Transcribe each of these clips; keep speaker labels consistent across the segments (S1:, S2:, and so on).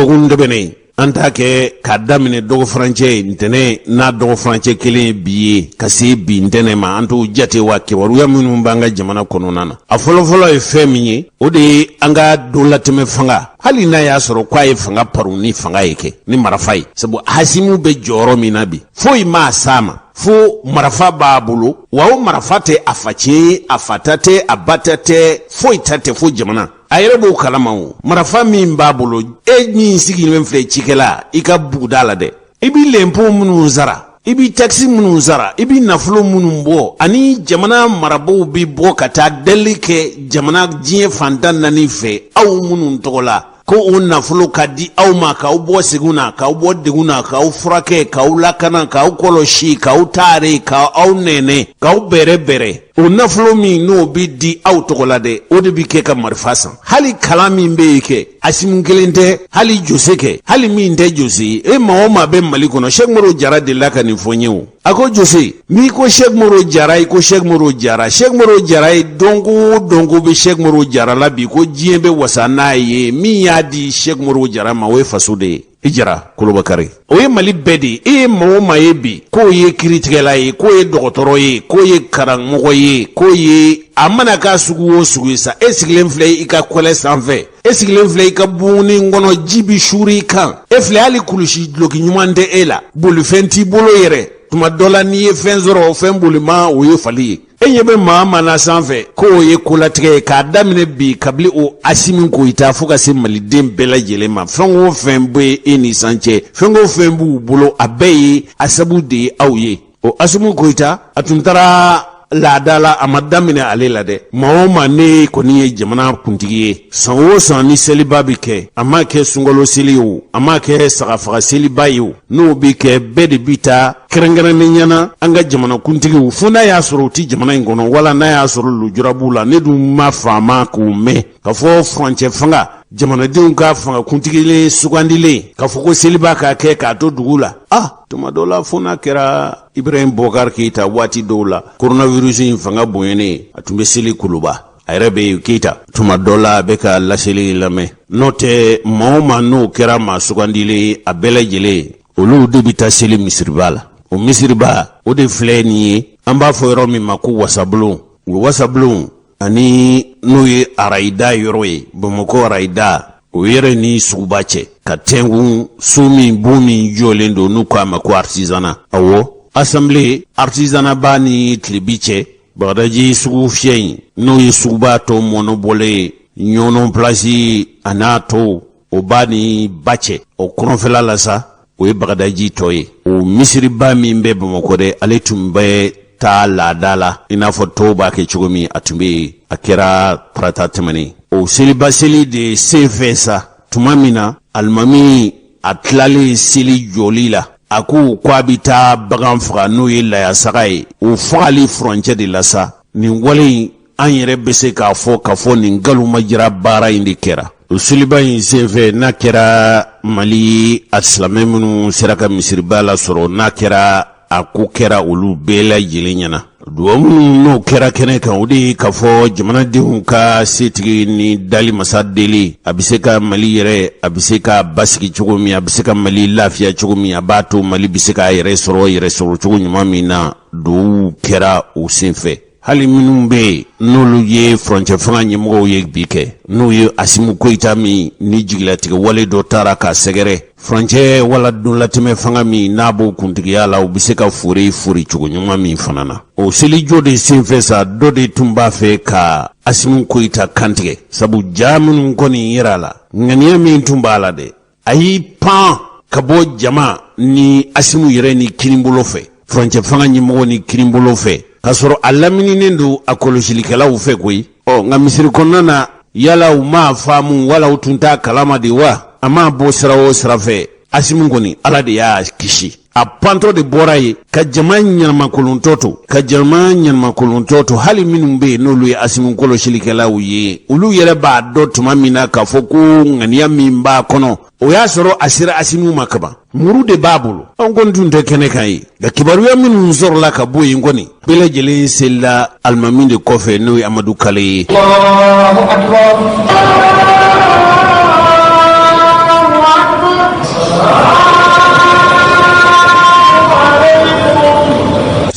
S1: Dɔgɔkun tɛmɛnen, an t'a kɛ k'a daminɛ dɔgɔfurancɛ ye ntɛnɛn n'a dɔgɔfurancɛ kelen ye bi ye, ka se bi ntɛnɛn ma, an t'o jate wa kibaruya minnu b'an ka jamana kɔnɔna na, a fɔlɔfɔlɔ ye fɛn min ye, o de ye an ka donlatɛmɛ fanga. Hali n'a y'a sɔrɔ k'a ye fanga parun ni fanga ye kɛ ni marafa ye, sabu Asimu bɛ jɔyɔrɔ min na bi, foyi m'a s'a ma fo marafa b'a bolo. Wa o marafa tɛ a facɛ ye, a fa ta tɛ, a ba ta tɛ, foyi ta tɛ fo jamana. A yɛrɛ b'o kalama. O marafa min b'a bolo, e min sigilen filɛ cikɛla i ka buguda la dɛ, i b'i lɛnpo minnu sara, i b'i takisi minnu sara, i b'i nafolo minnu bɔ, ani jamana marabaw bɛ bɔ ka taa delili kɛ jamana diɲɛ fan 14 fɛ aw minnu tɔgɔ la, ko o nafolo ka di aw ma k'aw bɔ segun na, k'aw bɔ degun na, k'aw furakɛ, k'aw lakana, k'aw kɔlɔsi, k'aw taare, k'aw nɛnɛ, k'aw bɛrɛ bɛrɛ. O nafolo min n'o bɛ di aw tɔgɔ la dɛ, o de bɛ kɛ ka marifa san. Hali kalan min bɛ yen kɛ, Asimu kelen tɛ, hali Jose kɛ, hali min tɛ Jose ye, e maa o maa bɛ Mali kɔnɔ, Sɛki Modibo Jara delila ka nin fɔ n ye. O a ko Jose, n'i ko Sɛki Modibo Jara, i ko Sɛki Modibo Jara, Sɛki Modibo Jara ye dɔnko o dɔnko bɛ Sɛki Modibo Jara la bi, ko diɲɛ bɛ wasa n'a ye, min y'a di Sɛki Modibo Jara ma, o ye faso de ye. I Jara Kolobakari, o ye Mali bɛɛ de ye. E ye maa o maa ye bi, k'o ye kiritigɛla ye, k'o ye dɔgɔtɔrɔ ye, k'o ye karamɔgɔ ye, k'o ye a mana k'a sugu o sugu ye sa, e sigilen filɛ i ka kɔlɛ sanfɛ, e sigilen filɛ i ka buguni kɔnɔ, ji bi suuru i kan, e filɛ hali kulusi duloki ɲuman tɛ e la, bolifɛn t'i bolo yɛrɛ. Tuma dɔ la, n'i ye fɛn sɔrɔ, o fɛn bolima o ye fali ye. E ɲɛ bɛ maa maa na sanfɛ k'o ye kolatigɛ ye, k'a daminɛ bi kabini o Asimi Goyita fo ka se maliden bɛɛ lajɛlen ma, fɛn o fɛn bɛ e ni san cɛ, fɛn o fɛn b'u bolo, a bɛɛ ye a sabu de ye aw ye. O Asimi Goyita, a tun taara laada la, a ma daminɛ ale la dɛ. Maa o maa ne kɔni ye jamana kuntigi ye, san o san ni seliba bɛ kɛ, a m'a kɛ sunkalo seli ye o, a m'a kɛ sagafaga seliba ye o, n'o bɛ kɛ, bɛɛ de bɛ taa kɛrɛnkɛrɛnnenya na an ka jamanakuntigiw, fo n'a y'a sɔrɔ u tɛ jamana in kɔnɔ, wala n'a y'a sɔrɔ lujura b'u la. Ne dun ma faama k'u mɛn k'a fɔ furancɛ fanga, jamanadenw ka fangakuntigilen sugandilen, k'a fɔ ko seliba k'a kɛ k'a to dugu la. Ah, tuma dɔ la, fo n'a kɛra Ibrahim Bɔkari Keyita waati dɔw la, coronavirus in fanga bonyanen, a tun bɛ seli Kuluba. A yɛrɛ bɛ yen Keyita, tuma dɔ la a bɛ ka laseli lamɛn. N'o tɛ, maa o maa n'o kɛra maa sugandilen ye, a bɛɛ lajɛlen, olu de bɛ taa seli misiriba la. O misiriba, o de filɛ nin ye, an b'a fɔ yɔrɔ min ma ko Wasabulon. O Wasabulon ani n'o ye arayida yɔrɔ ye, Bamakɔ arayida, o yɛrɛ ni suguba cɛ ka tɛnkun so min, bon min jɔlen don, n'u k'a ma ko artisanat. Awɔ, assemblée artisanat b'a ni tilebi cɛ. Bagadaji sugu fiyɛ in, n'o ye suguba tɔ mɔnɔbɔlen ye, Ɲɔnɔ pilasi a n'a tɔw, o b'a ni ba cɛ. O kɔrɔnfɛla la sa, o ye Bagadaji tɔ ye. O misiriba min bɛ Bamakɔ dɛ, ale tun bɛ taa laada la i n'a fɔ tɔw b'a kɛ cogo min. A tun bɛ yen, a kɛra tarata tɛmɛnen. O seliba seli de senfɛ sa, tuma min na alimami a tilalen seli jɔli la, a ko ko a bɛ taa bagan faga, n'o ye layasaga ye. O fagali furancɛ de la sa, nin wale in, an yɛrɛ bɛ se k'a fɔ k'a fɔ nin nkalon jira baara in de kɛra o seliba in senfɛ. N'a kɛra Mali a silamɛ minnu sera ka misiriba lasɔrɔ, n'a kɛra a ko kɛra olu bɛɛ lajɛlen ɲɛna, dugawu minnu n'o kɛra kɛnɛ kan, o de ye k'a fɔ jamanadenw ka setigi ni dali masa deli, a bɛ se ka Mali yɛrɛ, a bɛ se ka basigi cogo min, a bɛ se ka Mali lafiya cogo min, a b'a to Mali bɛ se k'a yɛrɛ sɔrɔ, yɛrɛ sɔrɔ cogo ɲuman min na. Dugawu kɛra o senfɛ. Hali minnu bɛ yen n'olu ye furancɛ fanga ɲɛmɔgɔw ye bi kɛ, n'o ye Asimu Goyita min ni jigilatigɛ wale dɔ taara k'a sɛgɛrɛ, furancɛ wala donlatɛmɛ fanga min n'a b'o kuntigiya la, u bɛ se ka fori fori cogo ɲuman min fana na. O selijɔ de senfɛ sa, dɔ de tun b'a fɛ ka Asimu Goyita kantigɛ, sabu ja minnu kɔni yɛrɛ a la, ŋaniya min tun b'a la dɛ, a y'i pan ka bɔ jama ni Asimu yɛrɛ ni kinibolo fɛ, furancɛ fanga ɲɛmɔgɔ ni kinibolo fɛ, k'a sɔrɔ a lamininen don a kɔlɔsilikɛlaw fɛ koyi. Ɔ nka misiri kɔnɔna na, yala u m'a faamu wala u tun t'a kalama de wa? A m'a bɔ sira o sira fɛ, Asimu kɔni, Ala de y'a kisi. A pantɔ de bɔra yen ka jama ɲɛnamankolontɔ to, ka jama ɲɛnamankolontɔ to. Hali minnu bɛ yen n'olu ye Asimu kɔlɔsilikɛlaw ye, olu yɛrɛ b'a dɔn tuma min na k'a fɔ ko ŋaniya min b'a kɔnɔ, o y'a sɔrɔ a sera Asimu ma kaban, muru de b'a bolo. An kɔni tun tɛ kɛnɛ kan ye, nka kibaruya minnu sɔrɔla ka bɔ yen kɔni, bɛɛ lajɛlen selila alimami de kɔfɛ, n'o ye Amadu Kale ye.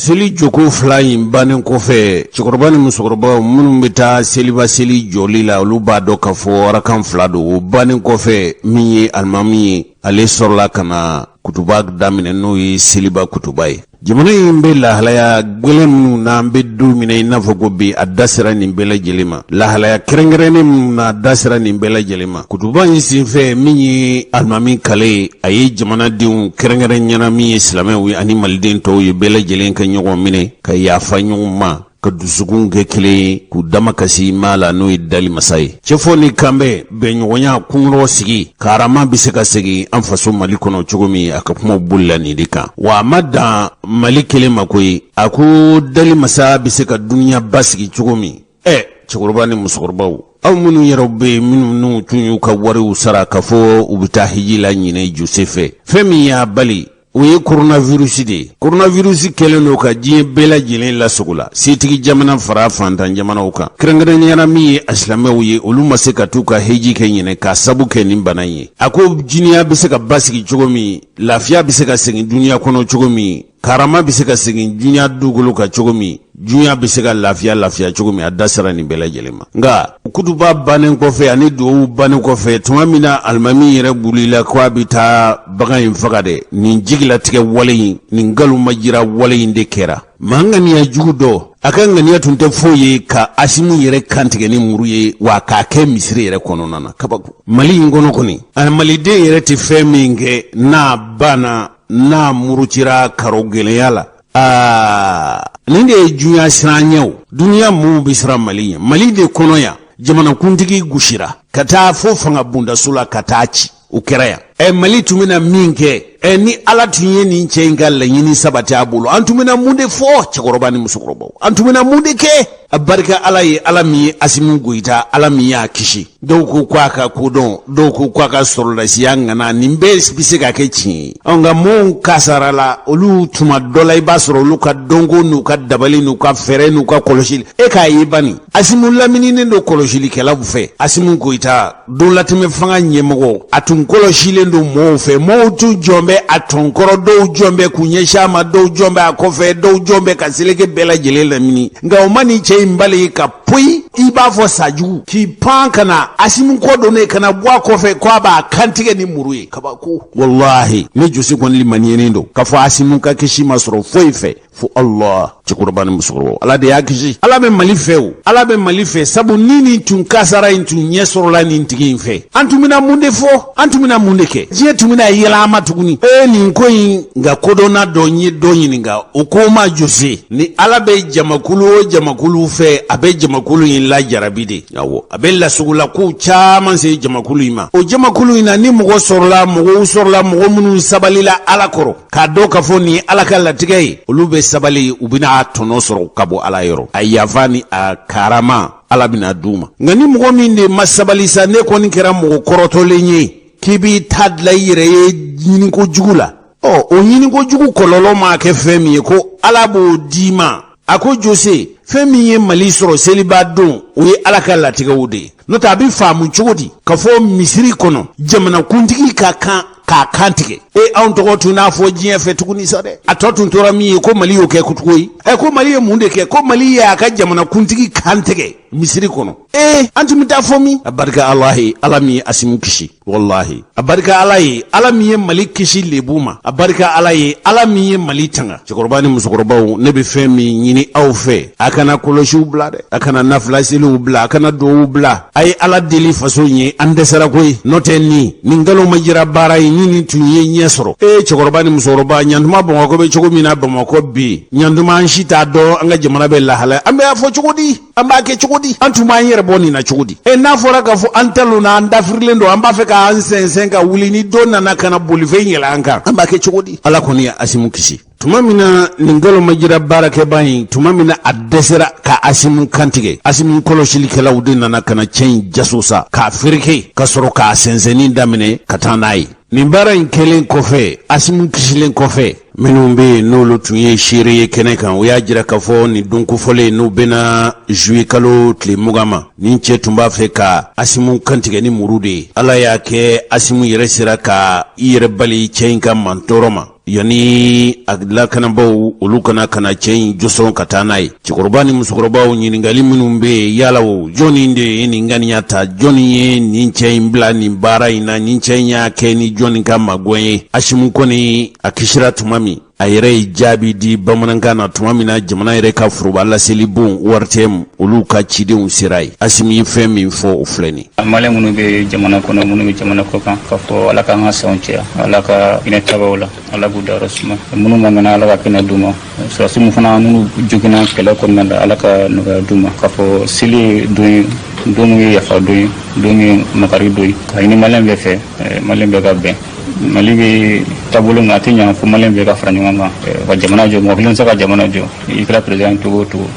S1: Seli jɔko fila in bannen kɔfɛ, cɛkɔrɔba ni musokɔrɔbaw minnu bɛ taa seliba seli jɔli la, olu b'a dɔn k'a fɔ arakan fila don. O bannen kɔfɛ, min ye alimami ye, ale sɔrɔla ka na kutuba daminɛ, n'o ye seliba kutuba ye. Jamana in bɛ lahalaya gɛlɛn minnu na, an bɛ don min na i n'a fɔ ko bi, a da sera nin bɛɛ lajɛlen ma. Lahalaya kɛrɛnkɛrɛnnen minnu na, a da sera nin bɛɛ lajɛlen ma. Kutuba in senfɛ, min ye alimami kale ye, a ye jamanadenw kɛrɛnkɛrɛnnenya na, min ye silamɛw ye ani maliden tɔw ye, bɛɛ lajɛlen ka ɲɔgɔn minɛ, ka yafa ɲɔgɔn ma, ka dusukun kɛ kelen ye, k'u damakasi maa la, n'o ye dali masa ye. Cɛfɔ ni kanbɛn, bɛnɲɔgɔnya, kunkɔrɔ sigi, karama bɛ se ka segin an faso Mali kɔnɔ cogo min, a ka kumaw bolila nin de kan. Wa a ma dan Mali kelen ma koyi, a ko dali masa bɛ se ka duniya basigi cogo min. Ɛ, cɛkɔrɔba ni musokɔrɔbaw, aw minnu yɛrɛ bɛ yen, minnu n'u tun y'u ka wariw sara k'a fɔ u bɛ taa hiji la ɲinɛ Jose fɛ, fɛn min y'a bali, o ye coronavirus de ye. Coronavirus kɛlen don ka diɲɛ bɛɛ lajɛlen lasogola, setigi jamana fara fantan jamanaw kan. Kɛrɛnkɛrɛnnenya la, min ye a silamɛw ye, olu ma se ka t'u ka hiji kɛ ɲinɛ k'a sabu kɛ nin bana in ye. A ko duniya bɛ se ka basigi cogo min, lafiya bɛ se ka segin duniya kɔnɔ cogo min, karama bɛ se ka segin duniya dugukolo kan cogo min, duniya bɛ se ka lafiya lafiya cogo min, a da sera nin bɛɛ lajɛlen ma. Nka kutuba bannen kɔfɛ ani duwawu bannen kɔfɛ, tuma min na alimami yɛrɛ wulila ko a bɛ taa bagan in faga dɛ, nin jigilatigɛ wale in, nin nkalonmajira wale in de kɛra. Maa ŋaniya jugu dɔ, a ka ŋaniya tun tɛ foyi ye ka Asimu yɛrɛ kantigɛ ni muru ye, wa k'a kɛ misiri yɛrɛ kɔnɔna na. Kabako Mali in kɔnɔ kɔni, a maliden yɛrɛ tɛ fɛn min kɛ n'a banna, n'a murutira karo gɛlɛya la. Aa, nin de ye dunya siran ɲɛ o. Dunya mɔɔw bɛ siran Mali ɲɛ. Mali de kɔnɔ yan, jamanakuntigi gosira ka taa fo fanga bondaso la ka taa ci, o kɛra yan. Ɛ, Mali tun bɛna min kɛ, ɛ, ni Ala tun ye nin cɛ in ka laɲini sabati a bolo, an tun bɛna mun de fɔ? Cɛkɔrɔba ni musokɔrɔbaw, an tun bɛna mun de kɛ? A barika Ala ye, Ala min ye Asimu Goyita, Ala min y'a kisi. Dɔw ko ko a ka kodɔn, dɔw ko ko a ka sɔrɔdasiya ŋana. Nin bɛɛ bɛ se ka kɛ tiɲɛ ye. Nka mɔɔw kasara la, olu tuma dɔ la, i b'a sɔrɔ olu ka dɔnko n'u ka dabali n'u ka fɛɛrɛ n'u ka kɔlɔsili, e k'a ye bani, Asimu lamininen don kɔlɔsilikɛlaw fɛ. Asimu Goyita, donlatɛmɛ fanga ɲɛmɔgɔ, a tun kɔlɔsilen don mɔɔw fɛ. Mɔɔw tun jɔn bɛ a tɔnkɔrɔ, dɔw jɔn bɛ k'u ɲɛsin a ma, dɔw jɔn bɛ a kɔfɛ, dɔw jɔn bɛ ka seleke bɛɛ lajɛlen lamini. Nka o ma nin cɛ in bali ka poyi, i b'a fɔ sajugu, k'i pan ka na Asimu kɔ donnen, ka na bɔ a kɔfɛ ko a b'a kantigɛ ni muru ye. Kabako, walahi, ne Jose kɔni limaniyenen don k'a fɔ Asimu ka kisi ma sɔrɔ foyi fɛ fo Allah. Cɛkɔrɔba ni musokɔrɔba, Ala de y'a kisi. Ala bɛ Mali fɛ o, Ala bɛ Mali fɛ. Sabu ni nin tun kasara in tun ɲɛ sɔrɔla nin tigi in fɛ, an tun bɛna mun de fɔ? An tun bɛna mun de kɛ? Diɲɛ tun bɛna yɛlɛ an ma tuguni. Ee, nin ko in, nka kodɔnna dɔ n ye dɔ ɲininka, o ko n ma: Jose, ni Ala bɛ jamakulu o jamakulu fɛ, a bɛ jamakulu in lajarabi de. Awɔ, a bɛ lasugula kow caman se jamakulu in ma. O jamakulu in na, ni mɔgɔ sɔrɔla, mɔgɔw sɔrɔla, mɔgɔ minnu sabalila Ala kɔrɔ, k'a dɔn k'a fɔ nin ye Ala ka latigɛ ye, olu bɛ sabali, u bɛna a tɔnɔ sɔrɔ ka bɔ Ala yɔrɔ. A yafa ni a karama, Ala bɛna d'u ma. Nka ni mɔgɔ min de ma sabali sa, ne kɔni kɛra mɔgɔ kɔrɔtɔlen ye k'i b'i ta dilan i yɛrɛ ye ɲiniko jugu la, ɔ, o ɲiniko jugu kɔlɔlɔ maa kɛ fɛn min ye, ko Ala b'o d'i ma. A ko Jose, fɛn min ye Mali sɔrɔ seliba don, o ye Ala ka latigɛw de ye. N'o tɛ, a bɛ faamu cogo di k'a fɔ misiri kɔnɔ, jamanakuntigi ka kan k'a kan tigɛ? E, anw tɔgɔ tun n'a fɔ diɲɛ fɛ tuguni sa dɛ. A tɔ tun tora min ye, ko Mali y'o kɛ kojugu ye. Ɛ, ko Mali ye mun de kɛ? Ko Mali ye a ka jamanakuntigi kan tigɛ misiri kɔnɔ. Ee, an tun bɛ taa fɔ min? A barika Ala ye, Ala min ye Asimu kisi. Walahi, a barika Ala ye, Ala min ye Mali kisi lebu ma. A barika Ala ye, Ala min ye Mali tanga. Cɛkɔrɔba ni musokɔrɔbaw, ne bɛ fɛn min ɲini aw fɛ, a kana kɔlɔsiw bila dɛ, a kana nafila seliw bila, a kana duwawu bila. A ye Ala deli faso ye, an dɛsɛra koyi. N'o tɛ, nin nkalon ma jira baara ye, ni nin tun ye ɲɛ sɔrɔ. Ee, cɛkɔrɔba ni musokɔrɔba, ɲantuma Bamakɔ bɛ cogo min na, Bamakɔ bi ɲantuma, an si t'a dɔn an ka jamana bɛ lahala. An bɛ a fɔ cogo di? An b'a kɛ cogo di? An tun b'an yɛrɛ bɔ nin na cogo di? E, n'a fɔra k'a fɔ an talonna, an dafirilen don, an b'a fɛ k'an sɛnsɛn ka wuli, ni dɔ nana ka na bolifɛn yɛlɛ an kan, an b'a kɛ cogo di? Ala kɔni ye Asimu kisi. Tuma min na nin nkalon ma jira baarakɛba in, tuma min na a dɛsɛra ka Asimu kantigɛ, Asimu kɔlɔsilikɛlaw de nana ka na cɛ in jaso sa, k'a fereke, ka sɔrɔ k'a sɛnsɛnni daminɛ ka taa n'a ye. Nin baara in kɛlen kɔfɛ, Asimu kisilen kɔfɛ, minnu bɛ yen n'olu tun ye seere ye kɛnɛ kan, u y'a jira k'a fɔ nin don kofɔlen, n'u bɛna zuye kalo tile 20 ma, nin cɛ tun b'a fɛ ka Asimu kantigɛ ni muru de ye. Ala y'a kɛ, Asimu yɛrɛ sera ka i yɛrɛ bali cɛ in ka mantɔɔrɔ ma. Yanni a lakanabaaw olu kana ka na cɛ in jɔsɔn ka taa n'a ye. Cɛkɔrɔba ni musokɔrɔbaw, ɲininkali minnu bɛ yen, yala o jɔnni de ye nin ŋaniya ta? Jɔnni ye nin cɛ in bila nin baara in na? Nin cɛ in y'a kɛ ni jɔnni ka magɛn ye? Asimu kɔni a kisira tuma min, a yɛrɛ ye jaabi di bamanankan na tuma min na jamana yɛrɛ ka foroba laseli bon ORTM olu ka cidenw sera yen. Asimu ye fɛn min fɔ, o filɛ nin.
S2: Maliyɛn minnu bɛ jamana kɔnɔ, minnu bɛ jamana kɔ kan, k'a fɔ Ala k'an ka sanw caya, Ala ka hinɛ tabaw la, Ala k'u dayɔrɔ suma. Minnu man kɛnɛ, Ala ka kɛnɛ d'u ma. Sɔrɔdasi min fana minnu joginna kɛlɛ kɔnɔna la, Ala ka nɔgɔya d'u ma. K'a fɔ seli ye don ye, don min ye yafa don ye, don min ye makari don ye. K'a ɲini maliyɛn bɛɛ fɛ, maliyɛn bɛɛ ka bɛn. Mali bɛ taabolo min, a tɛ ɲa fo maliyɛn bɛɛ ka fara ɲɔgɔn kan ka jamana jɔ. Mɔgɔ kelen tɛ se ka jamana jɔ. I kɛra président cogo o cogo,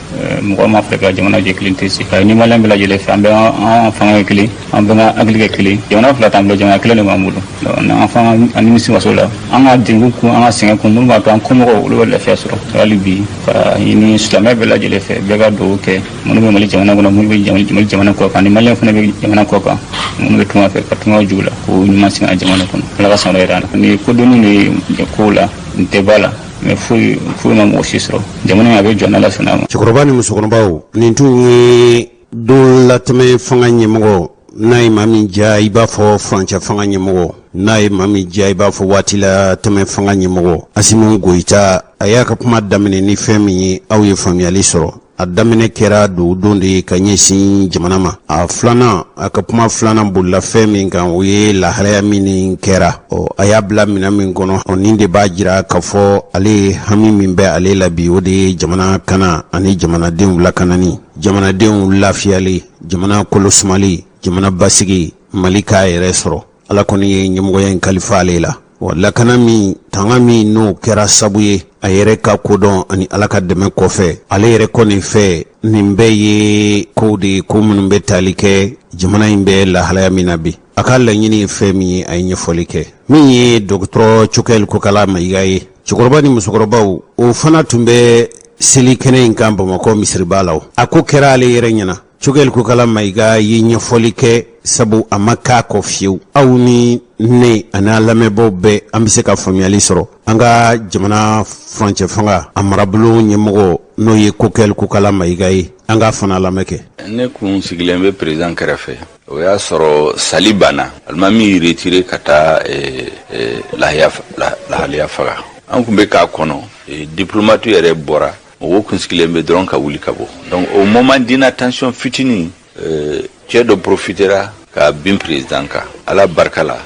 S2: mɔgɔ ma fɛ ka jamana jɔ, kelen tɛ se. Ka ɲini maliyɛn bɛɛ lajɛlen fɛ, an bɛ an fanga kɛ kelen, an bɛɛ ka hakili kɛ kelen. Jamana fila t'an bolo, jamana kelen de b'an bolo. An fanga, an nimisi waso la, an ka degun kun, an ka sɛgɛn kun, minnu b'a to an kɔmɔgɔw olu bɛ lafiya sɔrɔ. Hali bi, ka ɲini silamɛ bɛɛ lajɛlen fɛ, bɛɛ ka dugawu kɛ minnu bɛ Mali jamana kɔnɔ, minnu bɛ Mali jamana kɔ kan, ni maliyɛn fana bɛ jamana kɔ kan, minnu bɛ tunga fɛ ka tunga jugu la, k'o ɲuman sigi an jamana kɔnɔ. Ala ka san wɛrɛ yira an na. Ni kodɔnni de kow la, nin tɛ ba la mais foyi foyi ma mɔgɔ si sɔrɔ. Jamana in, a bɛ jɔ n'Ala sɔnna a ma.
S1: Cɛkɔrɔba ni musokɔrɔbaw, nin tun ye don latɛmɛ fanga ɲɛmɔgɔ. N'a ye maa min diya, i b'a fɔ furancɛ fanga ɲɛmɔgɔ. N'a ye maa min diya, i b'a fɔ waati la tɛmɛ fanga ɲɛmɔgɔ Asimu Goyita. A y'a ka kuma daminɛ ni fɛn min ye, aw ye faamuyali sɔrɔ. A daminɛ kɛra dugawudon de ye ka ɲɛsin jamana ma. A filanan, a ka kuma filanan bolila fɛn min kan, o ye lahalaya min kɛra. Ɔ, a y'a bila minɛn min kɔnɔ, ɔ, nin de b'a jira k'a fɔ ale ye hami min bɛ ale la bi, o de ye jamana kana ani jamanadenw lakanani, jamanadenw lafiyali, jamana kolosumali, jamana basigi, Mali k'a yɛrɛ sɔrɔ. Ala kɔni ye ɲɛmɔgɔya in kalifa ale la. Wa lakana min, tanga min, n'o kɛra sabu ye a yɛrɛ ka kodɔn ani Ala ka dɛmɛ kɔfɛ, ale yɛrɛ kɔni fɛ, nin bɛɛ ye kow de ye, ko minnu bɛ tali kɛ jamana in bɛ lahalaya min na bi. A ka laɲini ye fɛn min ye, a ye ɲɛfɔli kɛ. Min ye dɔgɔtɔrɔ Cokɛli Kokala Mayiga ye, cɛkɔrɔba ni musokɔrɔbaw, o fana tun bɛ seli kɛnɛ in kan Bamakɔ misiriba la. A ko kɛra ale yɛrɛ ɲɛna. Cokɛli Kokala Mayiga ye ɲɛfɔli kɛ, sabu a ma k'a kɔ fiyewu. Aw ni ne ani an lamɛnbaaw bɛɛ, an bɛ se ka faamuyali sɔrɔ. An ka jamana furancɛ fanga a marabolo ɲɛmɔgɔ, n'o ye Kokɛli Kokala Mayiga ye, an k'a fana lamɛn kɛ.
S3: Ne kun sigilen bɛ président kɛrɛfɛ. O y'a sɔrɔ sali banna, alimami y'i retiré ka taa lahaliya faga. An kun bɛ k'a kɔnɔ, diplomate yɛrɛ bɔra, mɔgɔw kun sigilen bɛ dɔrɔn ka wuli ka bɔ. Donc au moment d'inattention fitinin, cɛ dɔ profitera ka bin président kan. Ala barika la,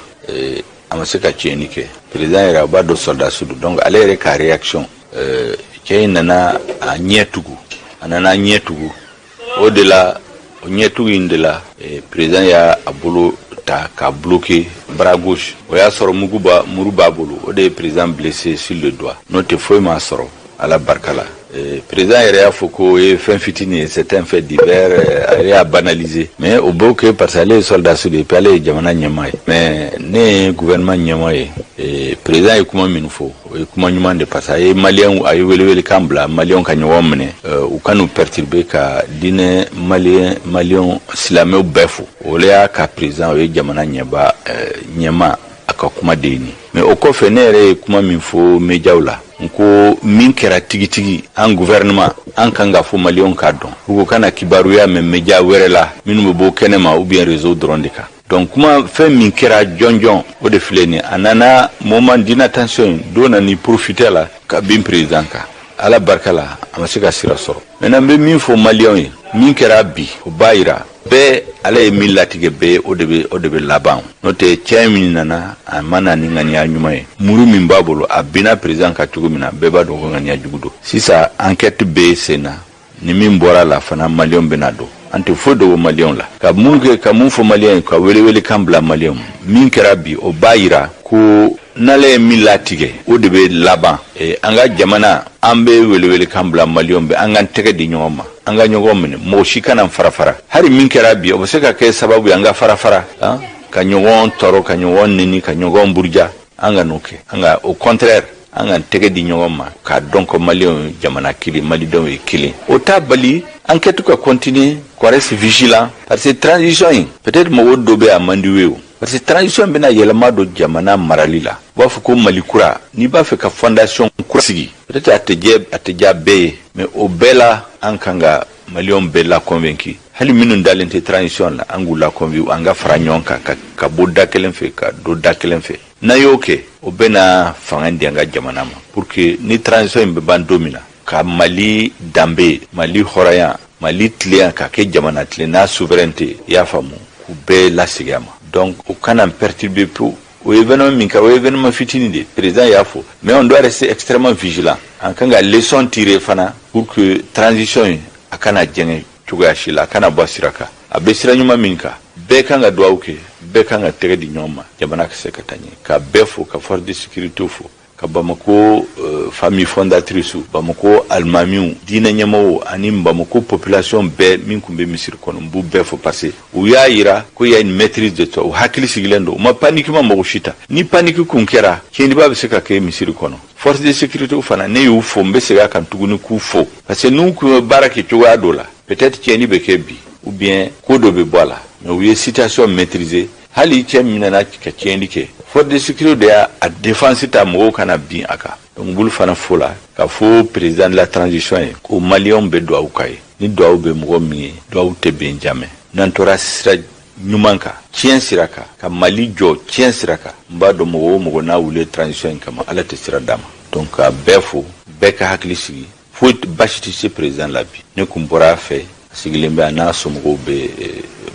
S3: a ma se ka tiɲɛni kɛ. Président yɛrɛ, a b'a dɔn sɔrɔdasi don, donc ale yɛrɛ ka réaction, cɛ in nana a ɲɛ tugu, a nana ɲɛ tugu. O de la, o ɲɛtugu in de la, président y'a a bolo ta ka bloquer bras gauche. O y'a sɔrɔ mugu b'a, muru b'a bolo. O de ye président blessé sur le doigt. N'o tɛ, foyi m'a sɔrɔ, Ala barika la. Président yɛrɛ y'a fɔ ko o ye fɛn fitinin ye, c'est un fait divers. A yɛrɛ y'a banaliser, mais o b'o kɛ parce que ale ye soldat de ye, puis ale ye jamana ɲɛmaa ye. Mais ne ye gouvernement ɲɛmaa ye, président ye kuma min fɔ, o ye kuma ɲuman de, parce que a ye maliyɛnw, a ye welewelekan bila maliyɛnw ka ɲɔgɔn minɛ, u ka n'u perturber, ka diinɛ maliyɛn, maliyɛnw silamɛw bɛɛ fo. O le y'a ka président, o ye jamana ɲɛba ɲɛmaa, a ka kuma de ye nin. Mais o kɔfɛ, ne yɛrɛ ye kuma min fɔ médiaw la, n ko min kɛra tigitigi, an gouvernement, an kan ka fɔ maliyɛnw k'a dɔn pour que kana kibaruya mɛn média wɛrɛ la minnu bɛ bɔ kɛnɛma ou bien réseau dɔrɔn de kan. Donc kuma fɛn min kɛra jɔnjɔn, o de filɛ nin. A nana moment d'inattention don na ni profiter la ka bin président kan. Ala barika la, a ma se ka sira sɔrɔ. Maintenant, n bɛ min fɔ maliyɛnw ye, min kɛra bi, o b'a yira bɛɛ, Ala ye min latigɛ bɛɛ, o de bɛ laban. N'o tɛ, cɛ min nana, a ma na ni ŋaniya ɲuman ye. Muru min b'a bolo, a binna président kan cogo min na, bɛɛ b'a dɔn ko ŋaniya jugu don. Sisan enquête bɛ sen na, ni min bɔra la fana, maliyɛnw bɛna dɔn. An tɛ foyi dogo maliyɛnw la. Ka mun kɛ, ka mun fɔ maliyɛn ye, ka welewele kan bila maliyɛnw, min kɛra bi, o b'a yira ko n'ale ye min latigɛ, o de bɛ laban. An ka jamana, an bɛ welewele kan bila maliyɛnw bɛ, an k'an tɛgɛ di ɲɔgɔn ma, an ka ɲɔgɔn minɛ, mɔgɔ si kana fara fara. Hali min kɛra bi, o bɛ se ka kɛ sababu ye an ka fara fara, ka ɲɔgɔn tɔɔrɔ, ka ɲɔgɔn neni, ka ɲɔgɔn buruja. An ka n'o kɛ. An ka, au contraire, an k'an tɛgɛ di ɲɔgɔn ma k'a dɔn ko maliyɛnw ye jamana kelen, malidenw ye kelen. O t'a bali enquête ka continuer, qu'on reste vigilant, parce que transition in, peut-être mɔgɔw dɔ bɛ a man di ye o. Parce que transition bɛna yɛlɛma don jamana marali la. U b'a fɔ ko Mali kura, n'i b'a fɛ ka fondation kura sigi, peut-être a tɛ jɛ, a tɛ diya bɛɛ ye, mais o bɛɛ la, an kan ka Maliyɛnw bɛɛ la convaincu. Hali minnu dalen tɛ transition la, an k'u la convaincu, an ka fara ɲɔgɔn kan ka bɔ da kelen fɛ ka don da kelen fɛ. N'an y'o kɛ, o bɛna fanga di an ka jamana ma, pour que ni transition in bɛ ban don min na, ka Mali danbe, Mali hɔrɔnya, Mali tilenya, ka kɛ jamana tilen n'a souveraineté, i y'a faamu, k'u bɛɛ lasegin a ma. Donc o kana perturber pewu. O événement min kɛra, o événement fitinin de, président y'a fɔ, mais on doit rester extrêmement vigilant. An kan ka leçon tirer fana pour que transition in, a kana jɛngɛ cogoya si la, a kana bɔ sira kan. A bɛ sira ɲuman min kan, bɛɛ kan ka dugawu kɛ, bɛɛ kan ka tɛgɛ di ɲɔgɔn ma, jamana ka se ka taa ɲɛ. Ka bɛɛ fo, ka force de sécurité fo, ka Bamako famille fondatrice, Bamako alimamiw, diinɛ ɲɛmɔgɔw ani Bamako population bɛɛ min tun bɛ misiri kɔnɔ, n b'u bɛɛ fo, parce que u y'a yira ko y a une maîtrise de soi. U hakili sigilen don, u ma panique ma mɔgɔ si ta. Ni panique kun kɛra, tiɲɛniba bɛ se ka kɛ misiri kɔnɔ. Force de sécurité fana, ne y'u fo, n bɛ segin a kan tuguni k'u fo, parce que n'u kun ye baara kɛ cogoya dɔ la, peut-être tiɲɛni bɛ kɛ bi ou bien ko dɔ bɛ bɔ a la, mais u ye situation maîtriser. Hali cɛ min nana ka tiɲɛni kɛ, force de sécurité de y'a a défense ta, mɔgɔw kana bin a kan. Donc n b'olu fana fo la, ka fo président de la transition ye ko Maliyɛnw bɛ duwawu k'a ye. Ni duwawu bɛ mɔgɔ min ye, duwawu tɛ ben jamais. N'an tora sira ɲuman kan, tiɲɛ sira kan, ka Mali jɔ tiɲɛ sira kan, n b'a dɔn mɔgɔ o mɔgɔ n'a wuli transition in kama, Ala tɛ sira d'a ma. Donc ka bɛɛ fo, bɛɛ ka hakili sigi, foyi basi tɛ se président la bi. Ne kun bɔra a fɛ, a sigilen bɛ, a n'a somɔgɔw bɛ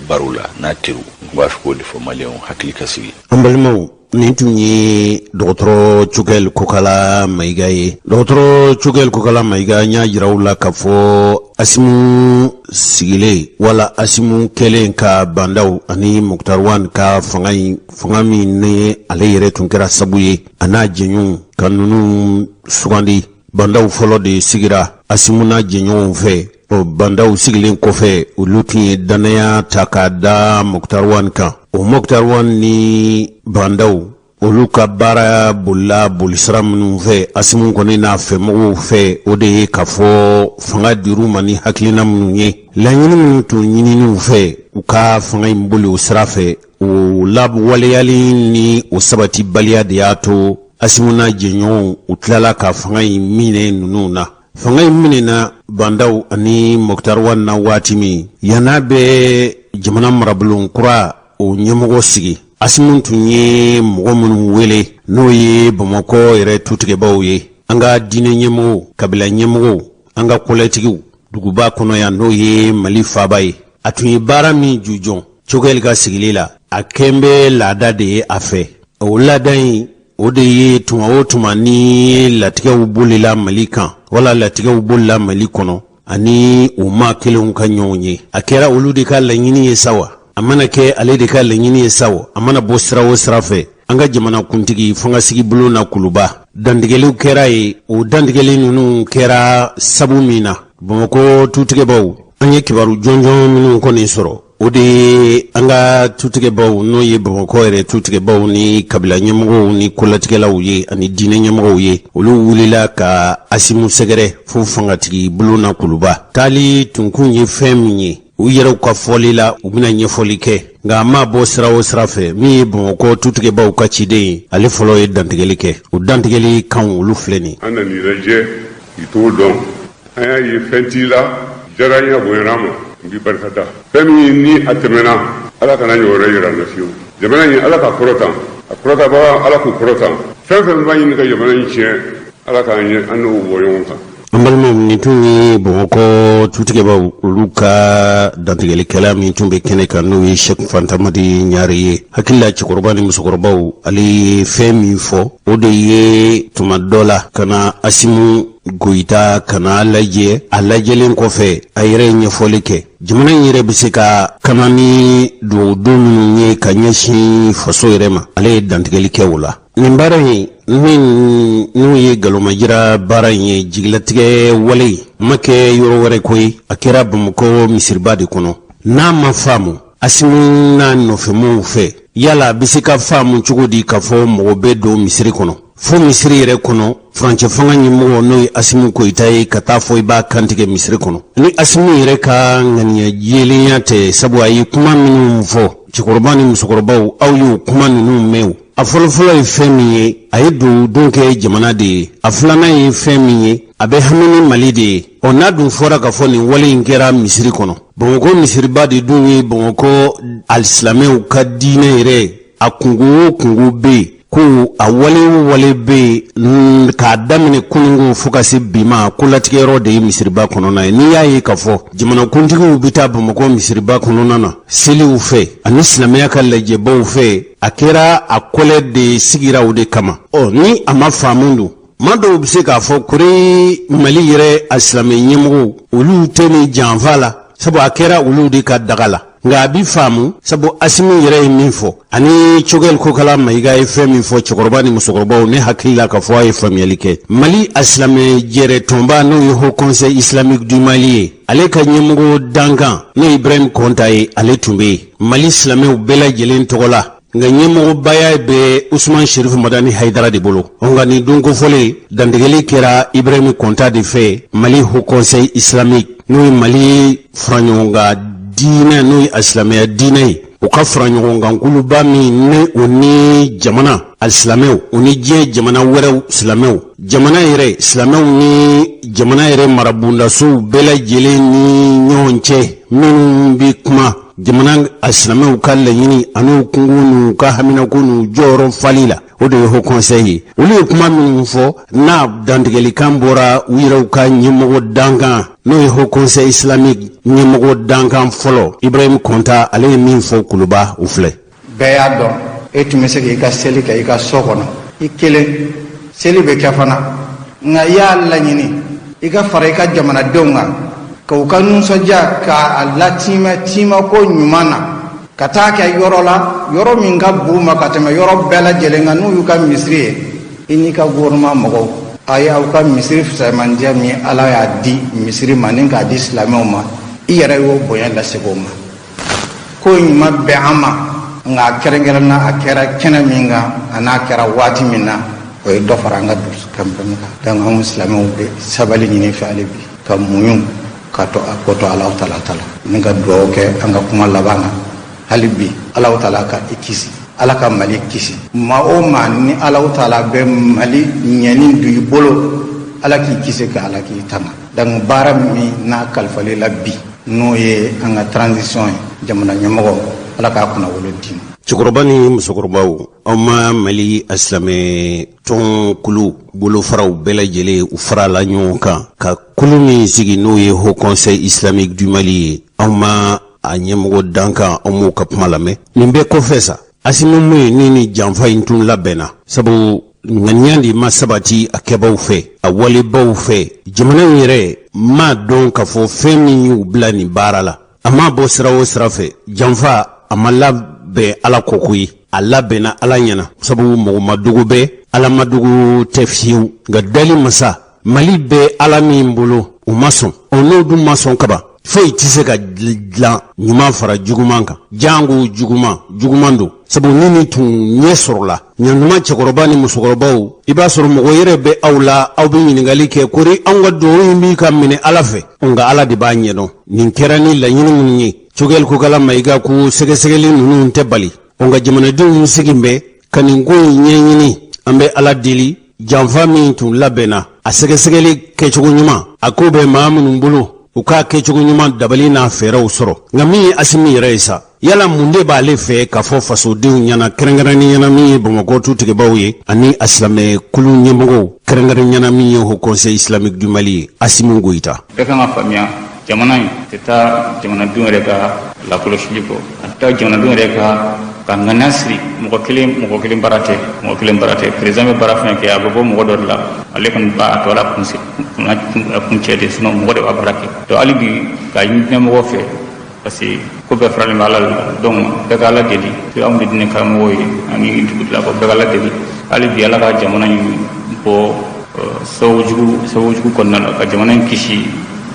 S3: baro la n'a teriw. N kun b'a fɛ k'o de fɔ Maliyɛnw hakili ka sigi.
S1: An balimaw, nin tun ye dɔgɔtɔrɔ Choguel Kokala Mayiga ye. Dɔgɔtɔrɔ Choguel Kokala Mayiga, n y'a jira u la k'a fɔ Asimu sigilen wala Asimu kɛlen ka Bah N'Daw ani Moctar Ouane ka fanga in, fanga min ni ale yɛrɛ tun kɛra sabu ye a n'a jɛɲɔgɔnw ka ninnu sugandi. Bah N'Daw fɔlɔ de sigira Asimu n'a jɛɲɔgɔnw fɛ. O Bah N'Daw sigilen kɔfɛ, olu tun ye dannaya ta k'a da Moctar Ouane kan. O Moctar Ouane ni Bah N'Daw, olu ka baara bolila bolisira minnu fɛ Asimu kɔni n'a fɛmɔgɔw fɛ, o de ye k'a fɔ fanga dir'u ma ni hakilina minnu ye, laɲini minnu tun ɲininiw fɛ, u ka fanga in boli o sira fɛ. O lawaleyali ni o sabatibaliya de y'a to Asimu n'a jɛɲɔgɔnw, u tilala ka fanga in minɛ ninnu na. Fanga in minɛna Bah N'Daw ani Moctar Ouane na waati min, yan'a bɛ jamana marabulon kura o ɲɛmɔgɔ sigi, Asimu tun ye mɔgɔ minnu wele, n'o ye Bamakɔ yɛrɛ tutigɛbaw ye, an ka diinɛ ɲɛmɔgɔw, kabila ɲɛmɔgɔw, an ka kɔlɛtigiw duguba kɔnɔ yan, n'o ye Mali faaba ye. A tun ye baara min jujɔn Choguel ka sigili la, a kɛn bɛ laada de ye a fɛ. O laada in, o de ye tuma o tuma ni latigɛw bolila Mali kan wala latigɛw bolila Mali kɔnɔ ani u maa kelenw ka ɲɔgɔn ye, a kɛra olu de ka laɲini ye sa wa, a mana kɛ ale de ka laɲini ye sa wa, a mana bɔ sira o sira fɛ, an ka jamana kuntigi fangasigi bulon na Kuluba, dantigɛliw kɛra ye. O dantigɛli ninnu kɛra sabu min na, Bamakɔ tutigɛbaw, an ye kibaru jɔnjɔn minnu kɔni sɔrɔ, o de ye an ka tutigɛbaw, n'o ye Bamakɔ yɛrɛ tutigɛbaw ni kabila ɲɛmɔgɔw ni kolatigɛlaw ye ani diinɛ ɲɛmɔgɔw ye, olu wulila ka Asimu sɛgɛrɛ fo fangatigi bulon na Kuluba. Taali tunkun ye fɛn min ye, u yɛrɛw ka fɔli la, u bɛna ɲɛfɔli kɛ, nka a ma bɔ sira o sira fɛ, min ye Bamakɔ tutigɛbaw ka ciden ye, ale fɔlɔ ye dantigɛli kɛ. O dantigɛli kan, olu filɛ nin.
S4: An nan'i lajɛ k'i t'o dɔn. An y'a ye fɛn t'i la, diyara n ye, a bonyana ma, n b'i barika da. Fɛn min ni a tɛmɛna, Ala kana ɲɔgɔn wɛrɛ yira an na fiyewu. Jamana in, Ala ka kɔrɔtan, a kɔrɔtabaga, Ala k'u kɔrɔtan. Fɛn fɛn b'a ɲini ka jamana in tiɲɛ, Ala k'an ɲɛ an n'o bɔ ɲɔgɔn kan.
S1: An balimaw, nin tun ye Bamakɔ tutigɛbaw, olu ka dantigɛlikɛla min tun bɛ kɛnɛ kan, n'o ye Sɛki Fantamadi Ɲare ye. Hakili la, cɛkɔrɔba ni musokɔrɔbaw, ale ye fɛn min fɔ, o de ye tuma dɔ la ka na Asimu Goyita ka na lajɛ. A lajɛlen kɔfɛ, a yɛrɛ ye ɲɛfɔli kɛ, jamana in yɛrɛ bɛ se ka kana ni dugawudon minnu ye ka ɲɛsin faso yɛrɛ ma, ale ye dantigɛli kɛ o la. Nin baara in min n'o ye galomajira baara in ye, jigilatigɛ wale in ma kɛ yɔrɔ wɛrɛ ko ye, a kɛra Bamakɔ misiriba de kɔnɔ. N'a ma faamu Asimu n'a nɔfɛmɔgɔw fɛ, yala a bɛ se ka faamu cogo di k'a fɔ mɔgɔ bɛ don misiri kɔnɔ? Fo misiri yɛrɛ kɔnɔ, furancɛ fanga ɲɛmɔgɔ n'o ye Asimu Goyita ye, ka taa fɔ i b'a kantigɛ misiri kɔnɔ ni Asimu yɛrɛ ka ŋaniya jɛlenya tɛ, sabu a ye kuma minnu fɔ, cɛkɔrɔba ni musokɔrɔbaw, aw y'o kuma ninnu mɛn. O a fɔlɔfɔlɔ ye fɛn min ye, a ye dugawudon kɛ jamana de ye. A filanan ye fɛn min ye, a bɛ hami ni Mali de ye. Ɔ n'a dun fɔra k'a fɔ nin wale in kɛra misiri kɔnɔ, Bamakɔ misiriba de dun ye Bamakɔ alisilamɛw ka diinɛ yɛrɛ a kunko o kunko bɛ yen, ko a wale o wale bɛ yen k'a daminɛ kununko fo ka se bi ma, kolatigɛyɔrɔ de ye misiriba kɔnɔna ye. N'i y'a ye k'a fɔ jamanakuntigiw bɛ taa Bamakɔ misiriba kɔnɔna na seliw fɛ ani silamɛya ka lajɛbaw fɛ, a kɛra a kɔlɛ de sigira o de kama. Ɔ ni a ma faamu don, maa dɔw bɛ se k'a fɔ kori Mali yɛrɛ a silamɛ ɲɛmɔgɔw, olu tɛ nin janfa la, sabu a kɛra olu de ka daga la. Nka a bi faamu, sabu Asimu yɛrɛ ye min fɔ ani Cogɛli Kokala Mayiga ye fɛn min fɔ, cɛkɔrɔba ni musokɔrɔbaw, ne hakili la k'a fɔ a ye faamuyali kɛ. Mali a silamɛ jɛrɛ tɔnba, n'o ye Haut Conseil Islamique du Mali ye, ale ka ɲɛmɔgɔ dankan, n'o ye Ibrahim Kɔnta ye, ale tun bɛ yen Mali silamɛw bɛɛ lajɛlen tɔgɔ la. Nka ɲɛmɔgɔbaya bɛ Usman Sherifu Madani Hayidara de bolo. Nka nin don kofɔlen, dantigɛli kɛra Ibrahim Kɔnta de fɛ, Mali Haut Conseil Islamique, n'o ye Mali faraɲɔgɔnkan diinɛ, n'o ye alisilamɛya diinɛ ye, u ka faraɲɔgɔnkankuluba min ni o ni jamana alisilamɛw, o ni diɲɛ jamana wɛrɛw silamɛw, jamana yɛrɛ silamɛw ni jamana yɛrɛ marabondasow bɛɛ lajɛlen ni ɲɔgɔn cɛ, minnu bɛ kuma jamana alisilamɛw ka laɲini an'u kungo n'u ka haminako n'u jɔyɔrɔ fali la, o de ye Haut Conseil ye. Olu ye kuma minnu fɔ, n'a dantigɛlikan bɔra u yɛrɛw ka ɲɛmɔgɔ dankan, n'o ye Haut Conseil Islamique ɲɛmɔgɔ dankan fɔlɔ Ibrahim Kɔnta, ale ye min fɔ Kuluba, o filɛ.
S5: Bɛɛ y'a dɔn, e tun bɛ se k'i ka seli kɛ i ka so kɔnɔ i kelen, seli bɛ kɛ fana, nka i y'a laɲini i ka fara i ka jamanadenw kan ka u ka nisɔndiya k'a latimɛ timako ɲuman na, ka taa kɛ yɔrɔ la, yɔrɔ min ka bon ma ka tɛmɛ yɔrɔ bɛɛ lajɛlen kan, n'u y'u ka misiri ye. I n'i ka gouvernement mɔgɔw, a ye aw ka misiri fisamandiya min Ala y'a di misiri ma ni k'a di silamɛw ma, i yɛrɛ y'o bonya lase o ma. Ko ɲuman bɛn an ma, nka a kɛrɛnkɛrɛnna a kɛra kɛnɛ min kan, a n'a kɛra waati min na, o ye dɔ fara an ka dusukanpɛmu kan. Donc anw silamɛw bɛ sabali ɲini fɛ hali bi, ka muɲu ka to a ko to Alahu taala ta la, ni ka dugawu kɛ an ka kuma laban na hali bi, Alahu taala ka i kisi, Ala ka Mali kisi. Maa o maa ni Alahu taala bɛ Mali ɲɛni don i bolo, Ala k'i kisi, ka Ala k'i tanga. Donc baara min n'a kalifalen la bi, n'o ye an ka transition ye, jamana ɲɛmɔgɔ, Ala k'a kunnawolo d'i ma.
S1: Cɛkɔrɔba ni musokɔrɔbaw, aw ma Mali asilamɛ tɔn kulu bolofaraw bɛɛ lajɛlen, u farala ɲɔgɔn kan ka kulu min sigi, n'o ye Haut Conseil Islamique du Mali ye, aw ma a ɲɛmɔgɔ dankan, aw m'o ka kuma lamɛn. Nin bɛɛ kɔfɛ sa, Asimu mun ye ni janfa in tun labɛnna, sabu ŋaniya de ma sabati a kɛbaw fɛ, a walebaw fɛ. Jamana in yɛrɛ m'a dɔn k'a fɔ fɛn min y'u bila nin baara la, a ma bɔ sira o sira fɛ. Janfa a ma labɛn Ala kɔ koyi, a labɛnna Ala ɲɛna, sabu mɔgɔ ma dogo bɛ Ala ma dogo tɛ fiyewu. Nka dali masa, Mali bɛ Ala min bolo, u ma sɔn. O n'o dun ma sɔn kaban, foyi tɛ se ka dilan ɲuman fara juguman kan, jango juguman juguman don, sabu ni nin tun ɲɛ sɔrɔla ɲantuma. Cɛkɔrɔba ni musokɔrɔbaw, i b'a sɔrɔ mɔgɔ yɛrɛ bɛ aw la, aw bɛ ɲininkali kɛ kori anw ka dugawu in b'i ka minɛ Ala fɛ, nka Ala de b'a ɲɛdɔn nin kɛra ni laɲini minnu ye. Cogɛli Kokala Mayiga ko sɛgɛsɛgɛli ninnu tɛ bali, nka jamanadenw sigi bɛ ka nin ko in ɲɛɲini. An bɛ Ala deli, janfa min tun labɛnna, a sɛgɛsɛgɛli kɛcogo ɲuman, a ko bɛ maa minnu bolo, u k'a kɛcogo ɲuman dabali n'a fɛɛrɛw sɔrɔ. Nka min ye Asimi yɛrɛ ye sa, yala mun de b'ale fɛ k'a fɔ fasodenw ɲɛna, kɛrɛnkɛrɛnnen ɲɛna min ye Bamakɔ tutigɛbaw ye ani a silamɛ kulu ɲɛmɔgɔw, kɛrɛnkɛrɛn ɲɛna min ye Haut Conseil Islamique du Mali ye, Asimi Goyita?
S2: Bɛɛ kan ka faamuya, jamana in tɛ taa jamanadenw yɛrɛ ka lakɔlɔsili kɔ, a tɛ taa jamanadenw yɛrɛ ka ŋaniya siri. Mɔgɔ kelen, mɔgɔ kelen baara tɛ, mɔgɔ kelen baara tɛ. Président bɛ baara fɛn kɛ, a bɛ bɔ mɔgɔ dɔ de la, ale kɔni b'a to ala kuncɛ de, sinon mɔgɔ de b'a baara kɛ. Donc hali bi ka ɲini ɲɛmɔgɔ fɛ, parce que ko bɛɛ faralen bɛ Ala de la. Donc bɛɛ ka Ala deli, anw de diinɛ karamɔgɔw ye ani dugutilakaw, bɛɛ ka Ala deli hali bi, Ala ka jamana in bɔ sababu jugu kɔnɔna la, ka jamana in kisi,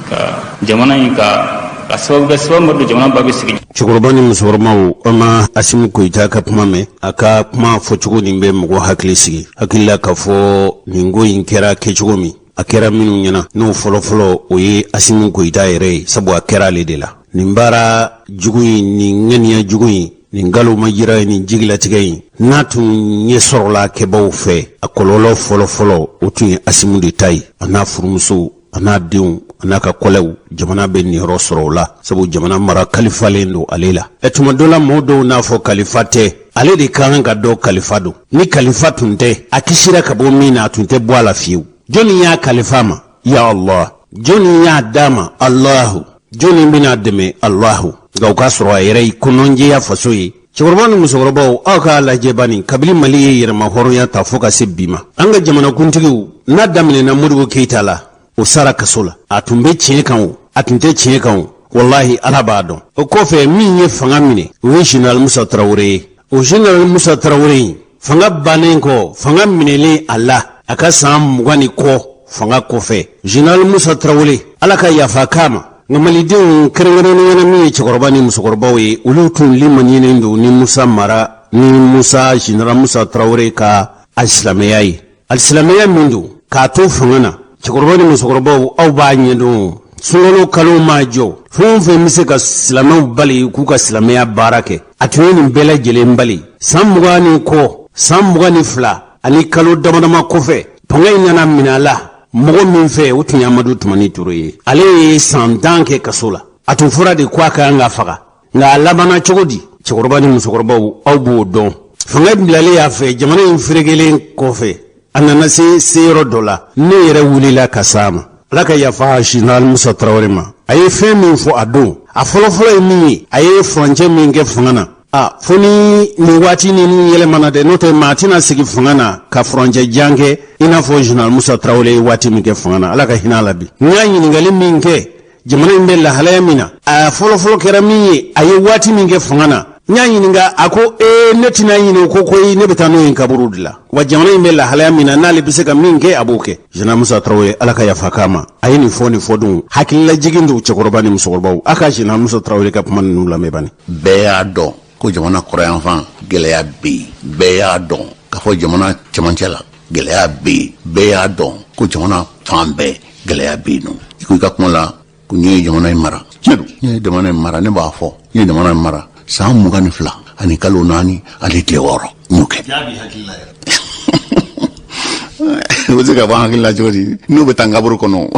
S2: ka jamana in ka Ka sababu kɛ sababu don jamana ba bɛ sigi.
S1: Cɛkɔrɔba ni musokɔrɔbaw, an ma Asimi Goyita ka kuma mɛn. A ka kuma fɔcogo nin bɛ mɔgɔ hakili sigi, hakili la k'a fɔ nin ko in kɛra kɛcogo min, a kɛra minnu ɲɛna, n'o fɔlɔfɔlɔ o ye Asimi Goyita yɛrɛ ye, sabu a kɛra ale de la nin baara jugu in, nin ŋaniya jugu in, nin nkalon majira ye, nin jigilatigɛ in, n'a tun ɲɛ sɔrɔla kɛbaw fɛ, a kɔlɔlɔ fɔlɔfɔlɔ o tun ye Asimi de ta ye, a n'a furumuso, a n'a denw, a n'a ka kɔlɛw. Jamana bɛ niyɔrɔ sɔrɔ o la, sabu jamana mara kalifalen don ale la. Ɛ, tuma dɔ la, mɔgɔ dɔw n'a fɔ kalifa tɛ ale de ka kan ka dɔn kalifa don. Ni kalifa tun tɛ, a kisira ka bɔ min na, a tun tɛ bɔ a la fiyewu. Jɔnni y'a kalifa ma? Ya Allah. Jɔnni y'a d'a ma? Allahu. Jɔnni bɛna dɛmɛ? Allahu. Nka o k'a sɔrɔ a yɛrɛ ye kɔnɔnjɛya faso ye. Cɛkɔrɔba ni musokɔrɔbaw, aw k'a lajɛ bani, kabini Mali ye yɛrɛma hɔrɔnya ta fo ka se bi ma, an ka jamanakuntigiw n'a daminɛna Modibo Keyita la, o sara kaso la. A tun bɛ tiɲɛ kan o, a tun tɛ tiɲɛ kan o, walahi Ala b'a dɔn. O kɔfɛ, min ye fanga minɛ, o ye Général Musa Tarawele ye. O Général Musa Tarawele in, fanga bannen kɔ, fanga minɛlen a la, a ka san 20 ni kɔ fanga kɔfɛ, Général Musa Tarawele, Ala ka yafa k'a ma. Nka malidenw, kɛrɛnkɛrɛnnenya la min ye cɛkɔrɔba ni musokɔrɔbaw ye, olu tun limaniyenen don ni Musa mara ni Musa, Général Musa Tarawele ka alisilamɛya ye, alisilamɛya min don k'a to fanga na. Cɛkɔrɔba ni musokɔrɔbaw, aw b'a ɲɛdɔn, sunkalo kalo maa jɔ, fɛn o fɛn bɛ se ka silamɛw bali k'u ka silamɛya baara kɛ, a tun ye nin bɛɛ lajɛlen bali. San 20 ni kɔ, san 22 ani kalo damadama kɔfɛ, fanga in nana minɛ a la mɔgɔ min fɛ, o tun ye Amadu Tumani Ture ye. Ale ye san 10 kɛ kaso la. A tun fɔra de ko a ka kan ka faga, nka a labanna cogo di? Cɛkɔrɔba ni musokɔrɔbaw, aw b'o dɔn. Fanga bilalen y'a fɛ, jamana in ferekelen kɔfɛ, a nana se seyɔrɔ dɔ la. Ne yɛrɛ wulila ka s'a ma. Ala ka yafa Général Musa Tarawele ma. A ye fɛn min fɔ a don, a fɔlɔfɔlɔ ye min ye, a ye furancɛ min kɛ fanga na, a fo ni nin waati ninnu yɛlɛmana dɛ, n'o tɛ maa tɛna sigi fanga na ka furancɛ jan kɛ i n'a fɔ Général Musa Tarawele ye waati min kɛ fanga na. Ala ka hinɛ a la bi. N y'a ɲininkali min kɛ, jamana in bɛ lahalaya min na, a fɔlɔfɔlɔ kɛra min ye, a ye waati min kɛ fanga na, n y'a ɲininka, a ko ee, ne tɛna ɲini o ko koyi, ne bɛ taa n'o ye kaburu de la wa. Jamana in bɛ lahalaya min na, n'ale bɛ se ka min kɛ, a b'o kɛ. Général Musa Tarawele, Ala ka yafa k'a ma. A ye nin fɔ, nin fɔ don hakililajigin don. Cɛkɔrɔba ni musokɔrɔbaw, a ka Général Musa Tarawele ka kuma ninnu lamɛn bani.
S6: Bɛɛ y'a dɔn ko jamana kɔrɔyanfan gɛlɛya bɛ yen. Bɛɛ y'a dɔn k'a fɔ jamana cɛmancɛ la gɛlɛya bɛ yen. Bɛɛ y'a dɔn ko jamana fan bɛɛ gɛlɛya bɛ yen nɔ. I ko i ka kuma la ko n ye jamana in mara. Tiɲɛ don, n ye jamana in mara. Ne b'a fɔ, n ye jamana in mara san 22 ani kalo 4 ani tile 6, n y'o kɛ. O bɛ se ka bɔ an hakili la cogo di n'u bɛ taa n kaburu kɔnɔ?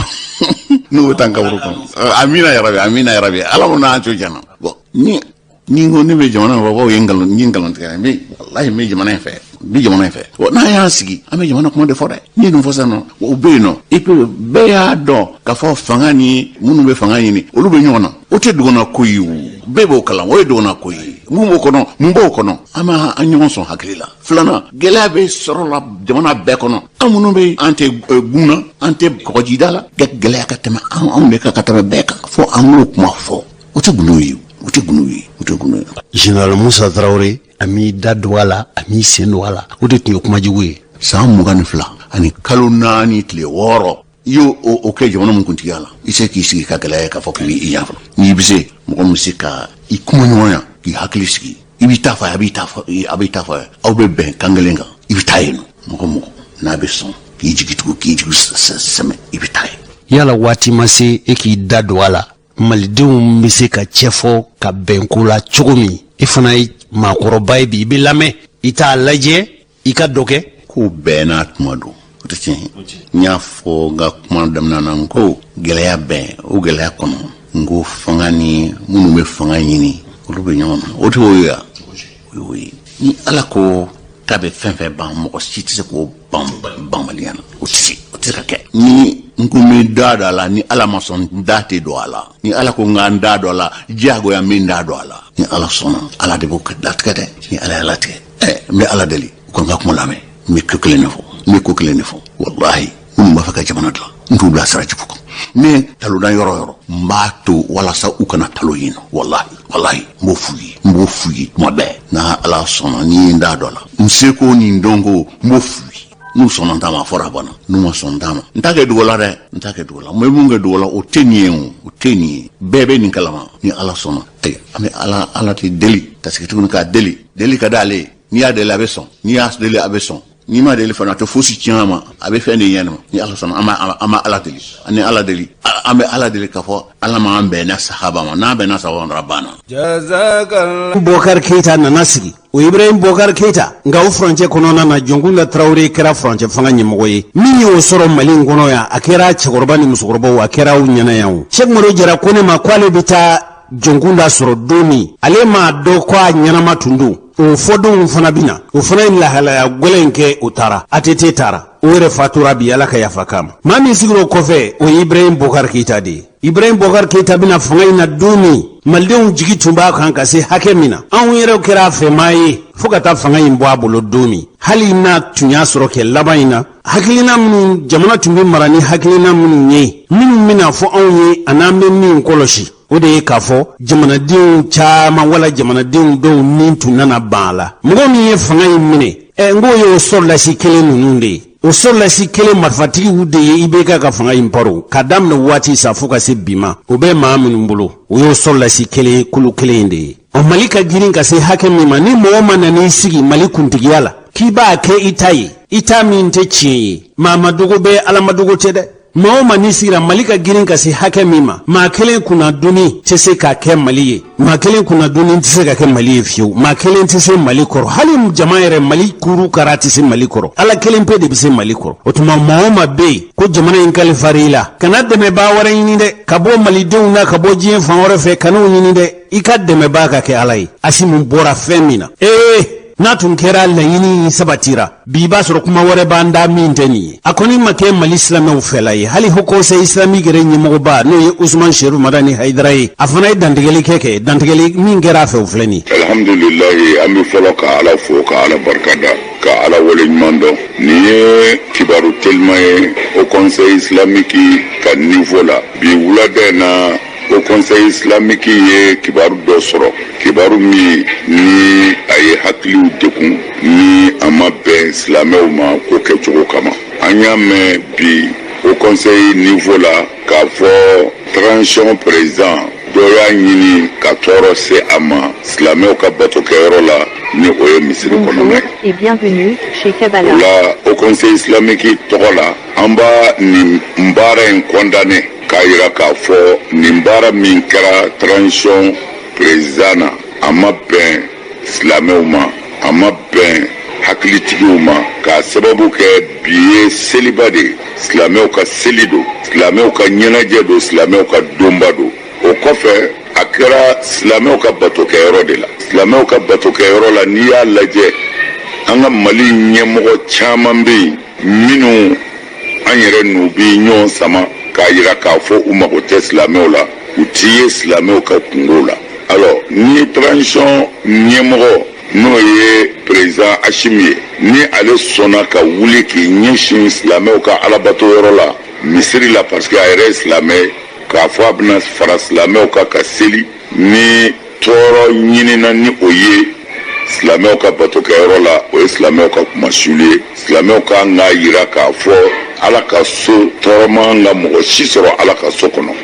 S6: N'u bɛ taa n kaburu kɔnɔ, amina yarabi, amina yarabi, Ala m'o n'an to jana. Bon, ni n ko ne bɛ jamana in fɔ, ye nkalon, n ye nkalon tigɛ. N bɛ, walahi, n bɛ jamana in fɛ, n bɛ jamana in fɛ. Bon, n'an y'an sigi, an bɛ jamana kuma de fɔ dɛ. N ye nin fɔ sisan nɔ, o bɛ yen nɔ. Et puis bɛɛ y'a dɔn k'a fɔ fanga ni minnu bɛ fanga ɲini, olu bɛ ɲɔgɔn na. O tɛ dogona ko ye o, bɛɛ b'o kalan, o ye dogona ko ye. Mun b'o kɔnɔ? Mun b'o kɔnɔ? An b'a an ɲɔgɔn sɔn hakili la. Filanan, gɛlɛya bɛ sɔrɔ la jamana bɛɛ kɔnɔ. An minnu bɛ, an tɛ gun na, an tɛ kɔgɔjida la, gɛlɛya ka tɛmɛ anw de kan ka tɛmɛ bɛɛ kan. Fo an k'o kuma fɔ. O tɛ gundo ye, o tɛ gundo ye, o tɛ gundo ye.
S1: Général Musa Tarawele, a m'i da don a la, a m'i sen don a la, o de tun ye kuma jugu ye.
S6: San 22 ani kalo 4 tile 6, i y'o o kɛ jamana min kuntigiya la, i se k'i sigi ka gɛlɛya ye k'a fɔ k'i b'i yan fɔlɔ. N'i bɛ se, mɔgɔ min bɛ se ka i kuma ɲɔgɔnya, k'i hakili sigi, i b'i ta fɔ a ye, a b'i ta fɔ, a b'i ta fɔ a ye, aw bɛ bɛn kan kelen kan, i bɛ taa yen nɔ. Mɔgɔ mɔgɔ n'a bɛ sɔn k'i jigi tugu, k'i jigi sɛmɛ, i bɛ taa yen.
S1: Yala waati ma se e k'i da don a la, malidenw bɛ se ka cɛfɔ ka bɛn ko la cogo min? I fana ye maakɔrɔba ye bi, i bɛ lamɛn, i t'a lajɛ i ka dɔ kɛ.
S6: Ko bɛɛ n'a tuma don, o tɛ tiɲɛ ye. N y'a fɔ n ka kuma daminɛ na, n ko gɛlɛya bɛn o gɛlɛya kɔnɔ, n ko fanga ni minnu bɛ fanga ɲini, olu bɛ ɲɔgɔn na. O tɛ o ye wa? O y'o ye. Ni Ala ko k'a bɛ fɛn fɛn ban, mɔgɔ si tɛ se k'o ban banbaliya na. O tɛ se, o tɛ se ka kɛ. Ni n ko n bɛ da don a la, ni Ala ma sɔn, n da tɛ don a la. Ni Ala ko n ka n da don a la, diyagoya n bɛ n da don a la. Ni Ala sɔnna, Ala de b'o latigɛ dɛ. Ni Ala y'a latigɛ, ɛ, n bɛ Ala deli u ka n ka kuma lamɛn. N bɛ ko kelen de fɔ, n bɛ ko kelen de fɔ: walahi, minnu b'a fɛ ka jamana dilan, n t'u bila sira jugu kan. Ne talonna yɔrɔ o yɔrɔ, n b'a to walasa u kana talo yen nɔ. Walahi, walahi, n b'o f'u ye, n b'o f'u ye tuma bɛɛ. N'a Ala sɔnna, ni ye n da dɔ la, n seko ni n dɔnko, n b'o f'u ye. N'u sɔnna n ta ma, a fɔra, a banna. N'u ma sɔn n ta ma, n t'a kɛ dogo la dɛ, n t'a kɛ dogo la. N bɛ mun kɛ dogo la, o tɛ nin ye, o tɛ nin ye. Bɛɛ bɛ nin kalama. Ni Ala sɔnna, ayi, an bɛ Ala, Ala tɛ deli ka sigi tuguni k'a deli. Deli ka d'ale ye. N'i y'a deli, a bɛ sɔn. N'i y'a deli, a bɛ sɔn. N'i ma deli fana, a tɛ fosi tiɲɛ a ma, a bɛ fɛn de ɲɛ ma. Ni Ala sɔnna, an b'a Ala deli ani Ala deli, an bɛ Ala deli k'a fɔ Ala m'an bɛnna sahaba ma. N'an bɛnna sahaba ma dɔrɔn, a banna.
S1: Bɔkari Keyita nana sigi, o Ibrahim Bɔkari Keyita. Nka o furancɛ kɔnɔna na, Jɔnkunda Tarawele kɛra furancɛ fanga ɲɛmɔgɔ ye. Min y'o sɔrɔ Mali in kɔnɔ yan, a kɛra cɛkɔrɔba ni musokɔrɔbaw, a kɛra aw ɲɛna yan. O Sɛki Umaru Jara ko ne ma ko ale bɛ taa Jɔnkunda sɔrɔ don min, ale m'a dɔn ko a ɲɛnama tun don. O fɔdenw fana bɛ na, o fana ye lahalaya gɛlɛn kɛ. O taara, ATT taara, o yɛrɛ fatura bi, Ala ka yafa k'a ma. Maa min sigira o kɔfɛ, o ye Ibrahim Bɔkari Keyita de ye. Ibrahim Bɔkari Keyita bɛna fanga in na don min, malidenw jigi tun b'a kan ka se hakɛ min na, anw yɛrɛw kɛra a fɛmaa ye fo ka taa fanga in bɔ a bolo don min. Hali n'a tun y'a sɔrɔ kɛ laban in na, hakilina minnu jamana tun bɛ mara ni hakilina minnu ye, minnu bɛna fɔ anw ye an'an bɛ min kɔlɔsi, o de ye k'a fɔ jamanadenw caman wala jamanadenw dɔw ni tun nana ban a la. Mɔgɔ min ye fanga in minɛ, ɛ, n k'o ye o sɔrɔdasi kelen ninnu de ye. O sɔrɔdasi kelen marifatigiw de ye IBK ka fanga in paro ka daminɛ waati sa fo ka se bi ma. O bɛ maa minnu bolo, o y'o sɔrɔdasi kelen kulu kelen in de ye. Ɔ, Mali ka girin ka se hakɛ min ma, ni mɔgɔ ma nan'i sigi Mali kuntigiya la k'i b'a kɛ i ta ye, i ta min tɛ tiɲɛ ye, maa ma dogo bɛ, Ala ma dogo tɛ dɛ. Maa o maa n'i sigira, Mali ka girin ka se hakɛ min ma, maa kelen kunnadonni tɛ se ka kɛ Mali ye. Maa kelen kunnadonni tɛ se ka kɛ Mali ye fiyewu. Maa kelen tɛ se Mali kɔrɔ, hali jama yɛrɛ, Mali kuru kara tɛ se Mali kɔrɔ. Ala kelen pe de bɛ se Mali kɔrɔ. O tuma, maa o maa bɛ yen ko jamana in kalifara i la, kana dɛmɛbaa wɛrɛ ɲini dɛ, ka bɔ malidenw na, ka bɔ diɲɛ fan wɛrɛ fɛ, kan'o ɲini dɛ. I ka dɛmɛbaa ka kɛ Ala ye. Asimu bɔra fɛn min na, ee, n'a tun kɛra laɲini sabatira bi, i b'a sɔrɔ kuma wɛrɛ b'an da min tɛ nin ye. A kɔni ma kɛ Mali silamɛw fɛla ye. Hali Haut Conseil islamique yɛrɛ ɲɛmɔgɔba, n'o ye Usman Seru Madani Hayidara ye, a fana ye dantigɛli kɛ. Dantigɛli min kɛra a fɛ, o filɛ nin ye.
S4: Alhamdulilayi, an bɛ fɔlɔ ka Ala fo, ka Ala barika da, ka Ala wale ɲuman dɔn. Nin ye kibaru telima ye Haut Conseil islamique ka niveau la. Bi wulada in na, Haut Conseil islamique ye kibaru dɔ sɔrɔ, kibaru min ni a ye hakiliw degun, ni a ma bɛn silamɛw ma ko kɛcogo kama. An y'a mɛn bi Haut Conseil niveau la k'a fɔ transition président dɔ y'a ɲini ka tɔɔrɔ se a ma silamɛw ka batokɛyɔrɔ la, ni o ye misiri kɔnɔna ye. O la, Haut Conseil islamique tɔgɔ la, an b'a nin baara in condamné, k'a yira k'a fɔ nin baara min kɛra transition président na, a ma bɛn silamɛw ma, a ma bɛn hakilitigiw ma, k'a sababu kɛ bi ye seliba de ye, silamɛw ka seli don, silamɛw ka ɲɛnajɛ don, silamɛw ka donba don. O kɔfɛ, a kɛra silamɛw ka batokɛyɔrɔ de la. Silamɛw ka batokɛyɔrɔ la, n'i y'a lajɛ, an ka Mali ɲɛmɔgɔ caman bɛ yen minnu an yɛrɛ n'u bɛ ɲɔgɔn sama k'a yira k'a fɔ u mago tɛ silamɛw la, u ti ye silamɛw ka kungo la. Alors, ni transition ɲɛmɔgɔ, n'o ye président Asimi ye, ni ale sɔnna ka wuli k'i ɲɛsin silamɛw ka alabato yɔrɔ la, misiri la, parce que a yɛrɛ ye silamɛ ye, k'a fɔ a bɛna fara silamɛw kan ka seli, ni tɔɔrɔ ɲinina ni o ye silamɛw ka batokɛyɔrɔ la, o ye silamɛw ka kumasuli ye. Silamɛw kan k'a yira k'a fɔ Ala ka so, tɔɔrɔ man ka mɔgɔ si sɔrɔ Ala ka so kɔnɔ.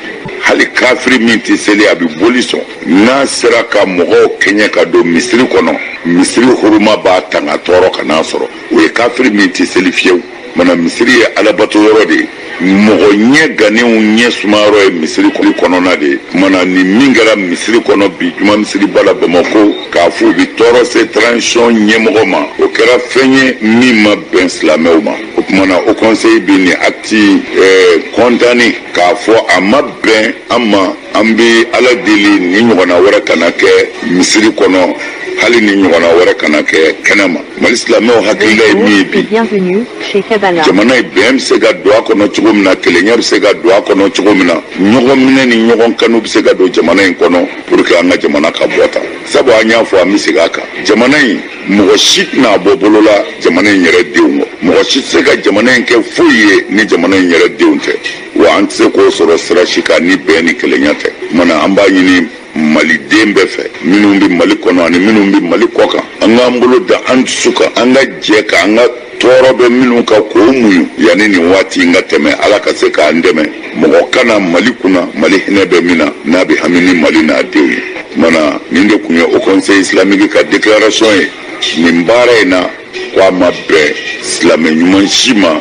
S4: Hali kafiri min tɛ seli, a bɛ boli sɔn. N'a sera ka mɔgɔw kɛɲɛ ka don misiri kɔnɔ, misiri huruma b'a tanga tɔɔrɔ ka n'a sɔrɔ. O ye kafiri min tɛ seli fiyewu. Mana misiri ye alabato yɔrɔ de ye, mɔgɔ ɲɛ gannenw ɲɛ sumayɔrɔ ye misiri kɔnɔna de ye. Kumana nin min kɛra misiri kɔnɔ bi, juma misiriba la Bamakɔ, k'a fɔ u bɛ tɔɔrɔ se transition ɲɛmɔgɔ ma, o kɛra fɛn ye min ma bɛn silamɛw ma. O kumana, Haut Conseil bɛ nin acte condamné, k'a fɔ a ma bɛn an ma. An bɛ Ala deli, nin ɲɔgɔnna wɛrɛ kana kɛ misiri kɔnɔ, hali ni ɲɔgɔnna wɛrɛ kana kɛ kɛnɛma. Mali silamɛw hakilila ye min ye bi, jamana ye bɛn bɛ se ka don a kɔnɔ cogo min na, kelenya bɛ se ka don a kɔnɔ cogo min na, ɲɔgɔn minɛ ni ɲɔgɔn kanu bɛ se ka don jamana in kɔnɔ, pour que an ka jamana ka bɔ tan. Sabu an y'a fɔ, an bɛ segin a kan, jamana in mɔgɔ si tɛna bɔ bolo la jamana in yɛrɛ denw kɔ. Mɔgɔ si tɛ se ka jamana in kɛ foyi ye ni jamana in yɛrɛ denw tɛ. Wa an tɛ se k'o sɔrɔ sira si kan ni bɛn ni kelenya tɛ. Kumana an b'a ɲini maliden bɛɛ fɛ, minnu bɛ Mali kɔnɔ ani minnu bɛ Mali kɔ kan. An k'an bolo da an dusu kan, an ka jɛ ka an ka tɔɔrɔ bɛ minnu kan k'o muɲu yanni nin waati in ka tɛmɛ. Ala ka se k'an dɛmɛ, mɔgɔ kana Mali kunna, Mali hinɛ bɛ min na, n'a bɛ hami ni Mali n'a denw ye. Kumana nin de tun ye Haut Conseil islamique ka déclaration ye nin baara in na, ko a ma bɛn silamɛ ɲuman si ma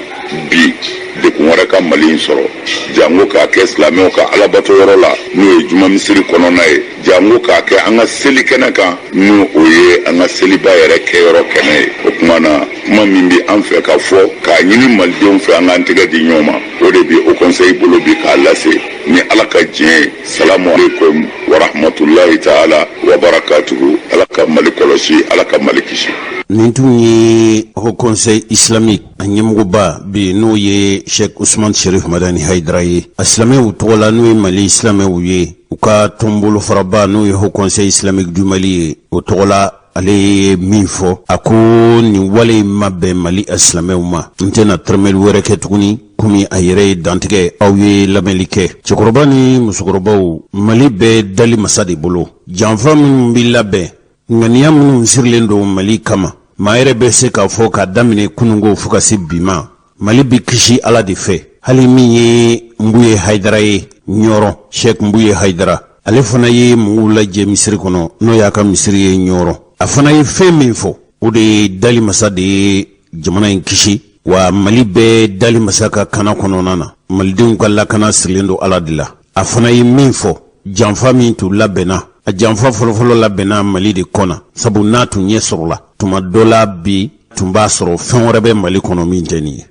S4: bi degun wɛrɛ ka Mali in sɔrɔ, janko k'a kɛ silamɛw ka alabato yɔrɔ la, n'o ye juma misiri kɔnɔna ye, janko k'a kɛ an ka seli kɛnɛ kan, n'o o ye an ka seliba yɛrɛ kɛyɔrɔ kɛnɛ ye. O tuma na, kuma min bɛ an fɛ ka fɔ k'a ɲini malidenw fɛ, an k'an tɛgɛ di ɲɔgɔn ma, o de bɛ Haut Conseil bolo bi k'a lase ni Ala ka diɲɛ ye. Salamu aleykum warahmatulahi taala wa barakatuhu. Ala ka Mali kɔlɔsi, Ala ka Mali kisi.
S1: Nin tun ye Haut Conseil islamique a ɲɛmɔgɔba bi, n'o ye Sheikh Usman Sherif Madani Haidara ye, a silamɛw tɔgɔ la, n'o ye Mali silamɛw ye, u ka tɔnbolofaraba, n'o ye Haut Conseil islamique du Mali ye, o tɔgɔ la. Ale ye min fɔ, a ko nin wale in ma bɛn Mali a silamɛw ma. N tɛna tɛrɛmɛli wɛrɛ kɛ tuguni, komi a yɛrɛ ye dantigɛ. Aw ye lamɛnli kɛ, cɛkɔrɔba ni musokɔrɔbaw. Mali bɛ dali masa de bolo. Janfa minnu bɛ labɛn, ŋaniya minnu sirilen don Mali kama, maa yɛrɛ bɛ se k'a fɔ k'a daminɛ kununko fo ka se bi ma, Mali bɛ kisi Ala de fɛ. Hali min ye Nbuye Hayidara ye Ɲɔrɔ, Sɛk Nbuye Hayidara, ale fana ye mɔgɔw lajɛ misiri kɔnɔ, n'o y'a ka misiri ye Ɲɔrɔ. A fana ye fɛn min fɔ, o de ye dali masa de ye jamana in kisi, wa Mali bɛ dali masa ka kana kɔnɔna na, malidenw ka lakana sirilen don Ala de la. A fana ye min fɔ, janfa min tun labɛnna, a janfa fɔlɔfɔlɔ labɛnna Mali de kɔnɔ, sabu n'a tun ɲɛ sɔrɔla tuma dɔ la, bi tun b'a sɔrɔ fɛn wɛrɛ bɛ Mali kɔnɔ min tɛ nin ye.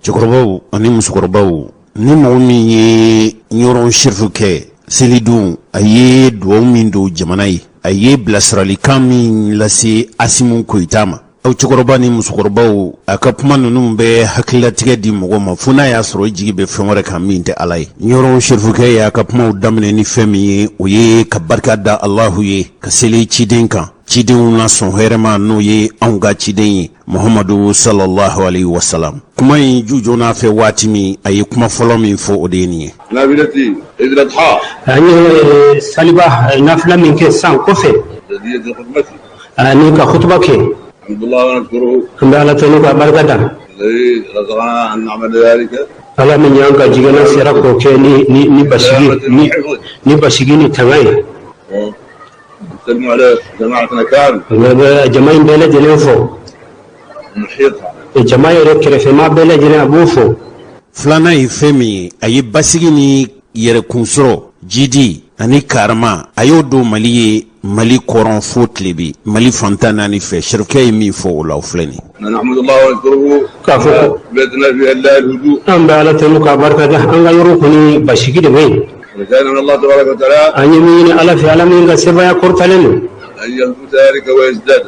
S1: Cɛkɔrɔbaw ani musokɔrɔbaw, ni mɔgɔ min ye Ɲɔrɔ Serifu kɛ selidon, a ye dugawu min don jamana ye, a ye bilasiralikan min lase Asimu Goyita ma, aw cɛkɔrɔba ni musokɔrɔbaw, a ka kuma ninnu bɛ hakililatigɛ di mɔgɔ ma, fo n'a y'a sɔrɔ i jigi bɛ fɛn wɛrɛ kan min tɛ Ala ye. Ɲɔrɔ Serifukɛ y'a ka kumaw daminɛ ni fɛn min ye, o ye ka barika da Alahu ye, ka seli ciden kan, cidenw na sɔn hɛrɛma, n'o ye anw ka ciden ye Muhamadu sallallahu alaihi wasalam. Kuma in ju jɔn'a fɛ waati min, a ye kuma fɔlɔ min fɔ, o de ye nin ye.
S7: An ye saliba nafila min kɛ san kɔfɛ ani ka kutuba kɛ, an bɛ Ala tanu ka barika da. Ala min y'an ka jigɛna sera k'o kɛ ni basigi ni basigi ni tanga ye. Bɛ jama in bɛɛ lajɛlen fo, jama yɛrɛ kɛrɛfɛma bɛɛ lajɛlen, a b'o fo.
S1: Filanan ye fɛn min ye, a ye basigi ni yɛrɛkun sɔrɔ, jidi ani karama, a y'o don Mali ye, Mali kɔrɔn fo tilebin, Mali fan 14 fɛ. Serifukɛ ye min fɔ o la, o filɛ nin.
S7: K'a fɔ an bɛ Ala tanu k'a barika da, an ka yɔrɔ kɔni basigi de bɛ yen. An ye min ɲini Ala fɛ, Ala min ka sebaaya kɔrɔtalen don,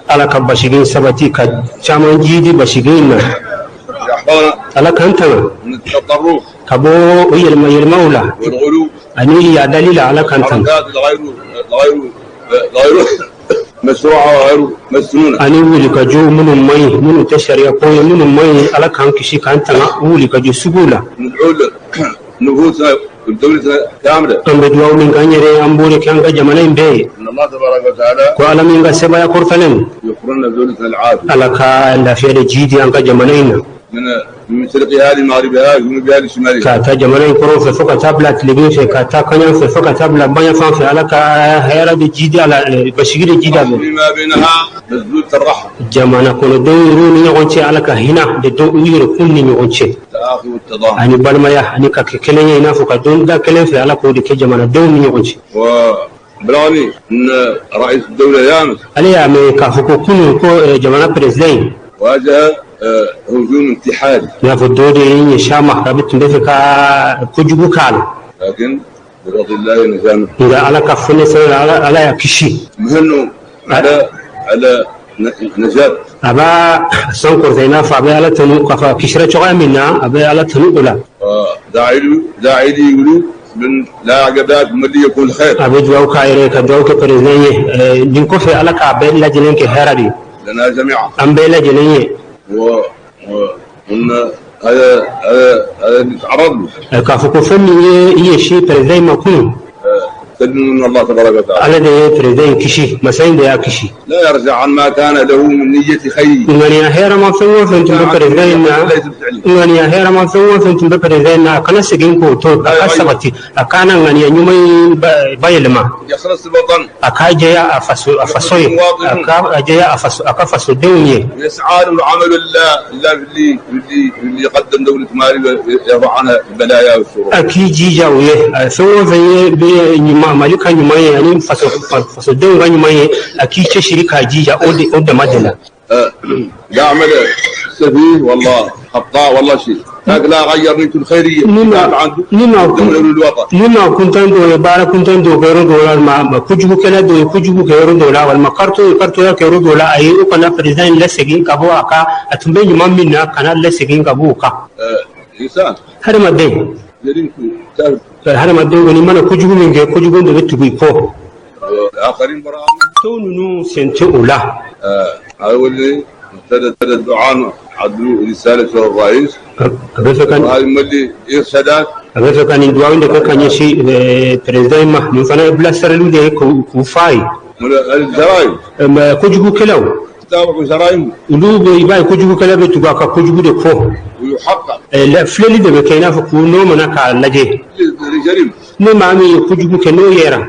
S7: Ala ka basigi sabati, ka caman jidi basigi in na. Ala k'an tanga ka bɔ o yɛlɛma yɛlɛmaw la ani yadali la. Ala k'an tanga ani wulikajɔ minnu man ɲi, minnu tɛ sariya ko ye, minnu man ɲi. Ala k'an kisi, k'an tanga wulikajɔ suguw la. An bɛ dugawu min k'an yɛrɛ, an b'o de kɛ an ka jamana in bɛɛ ye, ko Ala min ka sebaaya kɔrɔtalen don, Ala ka lafiya de jidi an ka jamana in na, ka taa jamana in kɔrɔn fɛ fo ka taa bila tilebin fɛ, ka taa kaɲan fɛ fo ka taa bila baɲan fan fɛ. Ala ka hɛrɛ de jidi a la, basigi de jidi a la. Jamana kɔnɔdenw yɛrɛw ni ɲɔgɔn cɛ, Ala ka hinɛ de don u yɛrɛ kun ni ɲɔgɔn cɛ, ani balimaya, ani ka kɛ kelen ye, i n'a fɔ ka don da kelen fɛ. Ala k'o de kɛ jamanadenw ni ɲɔgɔn cɛ. Ale y'a mɛn k'a fɔ ko kunun ko jamana président in, i n'a fɔ dɔ de ye ɲɛsin a ma, a bɛ tun bɛ fɛ ka kojugu k'a la, nka Ala ka fɔnɛsɛ la, Ala y'a kisi. A b'a san kɔrɔta, i n'a fɔ a bɛ Ala tanu k'a fɔ a kisira cogoya min na, a bɛ Ala tanu o la. A bɛ dugawu k'a yɛrɛ, ka dugawu kɛ président ye. Nin kɔfɛ, Ala k'a bɛɛ lajɛlen kɛ hɛrɛ de ye, an bɛɛ lajɛlen ye.
S4: هذا هذا هذا اللي تعرض له.
S7: K'a fɔ ko fɛn min ye i ɲɛsin président in ma kunun,
S4: سلم من الله تبارك وتعالى.
S7: Ala de ye président in kisi, masa in de y'a kisi.
S4: لا يرجع عن ما كان له من نية خير.
S7: Ŋaniya hɛrɛma fɛn o fɛn tun bɛ président in na, ŋaniya hɛrɛma fɛn o fɛn tun bɛ président in na, a kana segin k'o to, a ka sabati, a kana ŋaniya ɲuman in bayɛlɛma.
S4: يخلص الوطن.
S7: A k'a jɛya a faso ye, a ka jɛya a faso, a ka fasodenw ye.
S4: يسعى له العمل الله الله اللي يقدم دولة مالي ويرفع عنها البلايا والشرور.
S7: A k'i jija o ye, a fɛn o fɛn ye bɛ ɲuman, Mali ka ɲuman ye ani fasodenw ka ɲuman ye, a k'i cɛsiri k'a jija o de, o dama de la.
S4: يعمل سفيه والله خطاء والله شيء، لكن لا غير نيته الخيرية.
S7: Ni ma ni ma kun
S4: دولة الوطن.
S7: Ni ma kuntan dɔw ye baara kuntan dɔw kɛ yɔrɔ dɔw la, walima ma kojugukɛla dɔw ye kojugu kɛ yɔrɔ dɔw la, walima karito ye karitoya kɛ yɔrɔ dɔw la, ayi, o kana président in lasegin ka bɔ a ka, a tun bɛ ɲuman min na, kana lasegin ka bɔ o kan.
S4: إنسان
S7: Hadamaden
S4: جريمته تعرف.
S7: Hadamaden kɔni mana kojugu min kɛ, kojugu de bɛ tugu i kɔ.
S4: آخرين براء.
S7: Tɔw ninnu sen tɛ o la.
S4: هو اللي ابتدى الدعاء عدلوا رسالة الرئيس.
S7: A bɛ fɛ ka
S4: وهذه مولي إرشادات.
S7: A bɛ fɛ ka nin duwawu de kɛ ka ɲɛsin président in ma. Nin fana ye bilasiraliw de ye k'u f'a ye.
S4: الجرائم.
S7: Kojugukɛlaw
S4: تتابع جرائمه.
S7: Olu bɛ, i b'a ye, kojugukɛla bɛ tugu a ka kojugu de kɔ.
S4: ويحقق.
S7: Filɛli de bɛ kɛ i n'a fɔ k'u n'o mana k'a lajɛ.
S4: جريمة.
S7: Ni maa min ye kojugu kɛ, n'o yɛrɛ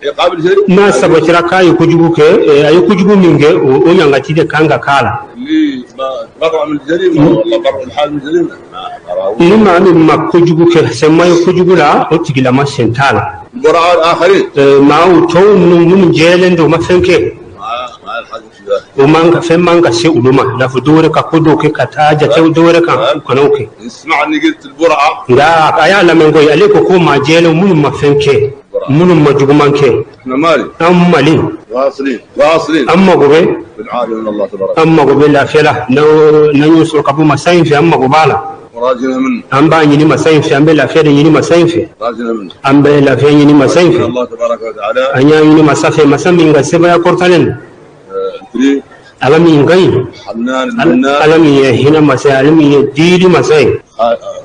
S4: عقاب الجريمة.
S7: n'a sabatira k'a ye kojugu kɛ, a ye kojugu min kɛ, o ɲangati de kan ka k'a la.
S4: اللي ما تبرع من الجريمة والله برع الحال من الجريمة ما أراه.
S7: Ni maa min ma kojugu kɛ, sen ma ye kojugu la, o tigilama sen t'a la.
S4: البراء الآخرين.
S7: Maaw tɔw minnu jɛlen don, u ma fɛn kɛ,
S4: ما ما الحاجة في ذلك.
S7: o man ka fɛn man ka se olu ma, i n'a fɔ dɔ wɛrɛ ka ko dɔw kɛ ka taa jate dɔ wɛrɛ kan, u kana o kɛ.
S4: اسمع اني قلت البرعة.
S7: Nka a y'a lamɛn koyi, ale ko ko maa jɛlenw minnu ma fɛn kɛ, minnu ma juguman kɛ.
S4: احنا مالي
S7: An Mali
S4: واصلين واصلين
S7: an mago bɛ
S4: بالعافية من الله تبارك.
S7: An mago bɛ lafiya la, n'an y'o sɔrɔ ka bɔ masa in fɛ, an mago b'a la.
S4: وراجنا منه.
S7: An b'a ɲini masa in fɛ, an bɛ lafiya de ɲini masa in fɛ.
S4: راجنا منه.
S7: An bɛ lafiya ɲini masa in fɛ.
S4: الله تبارك وتعالى.
S7: An y'a ɲini masa fɛ, masa min ka sebaaya kɔrɔtalen don.
S4: كريم.
S7: Ala min ka ɲi.
S4: حنان المنان.
S7: Ala min ye hinɛ masa ye, ale min ye diili masa ye.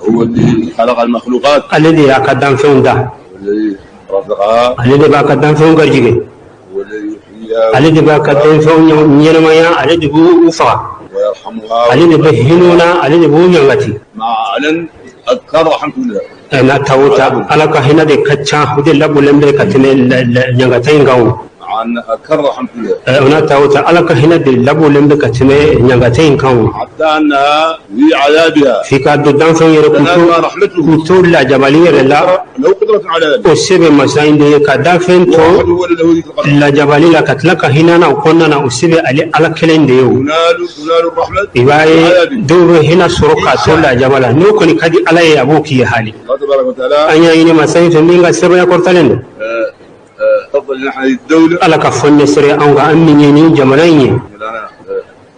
S4: هو اللي خلق المخلوقات.
S7: Ale de y'a ka danfɛnw da.
S4: والذي رزقها.
S7: Ale de b'a ka danfɛnw garijɛgɛ.
S4: والذي يحييها.
S7: Ale de b'a ka danfɛnw ɲɛnamaya, ale de b'u faga.
S4: ويرحمها.
S7: Ale de bɛ hinɛ u na, ale de b'u ɲangati.
S4: مع أعلن أذكر رحمة الله.
S7: N'a ta o ta, Ala ka hinɛ de ka ca, o de labolen bɛ ka tɛmɛ ɲangata in kan o.
S4: مع أن أذكر رحمة الله.
S7: O n'a ta o ta, Ala ka hinɛ de labolen bɛ ka tɛmɛ ɲangata in kan o.
S4: حتى أنها في عذابها
S7: F'i ka don danfɛnw yɛrɛ k'u to
S4: تنالها رحمته.
S7: k'u to lajabali yɛrɛ la.
S4: له قدرة على ذلك.
S7: O se bɛ masa in de ye ka danfɛn to
S4: وحده هو الذي له ذيك القدرة.
S7: lajabali la ka tila ka hinɛ na o kɔnɔna na, o se bɛ ale Ala kelen de ye o.
S4: تنال الرحمة.
S7: I b'a ye, dɔw bɛ hinɛ sɔrɔ k'a to lajaba la, n'o kɔni ka di Ala ye, a b'o k'i ye hali.
S4: الله تبارك وتعالى.
S7: An y'a ɲini masa in fɛ min ka sebaaya kɔrɔtalen don.
S4: تفضل نحن الدولة.
S7: Ala ka fɔ ne sere anw kan, an min ye nin jamana in ye.
S4: مولانا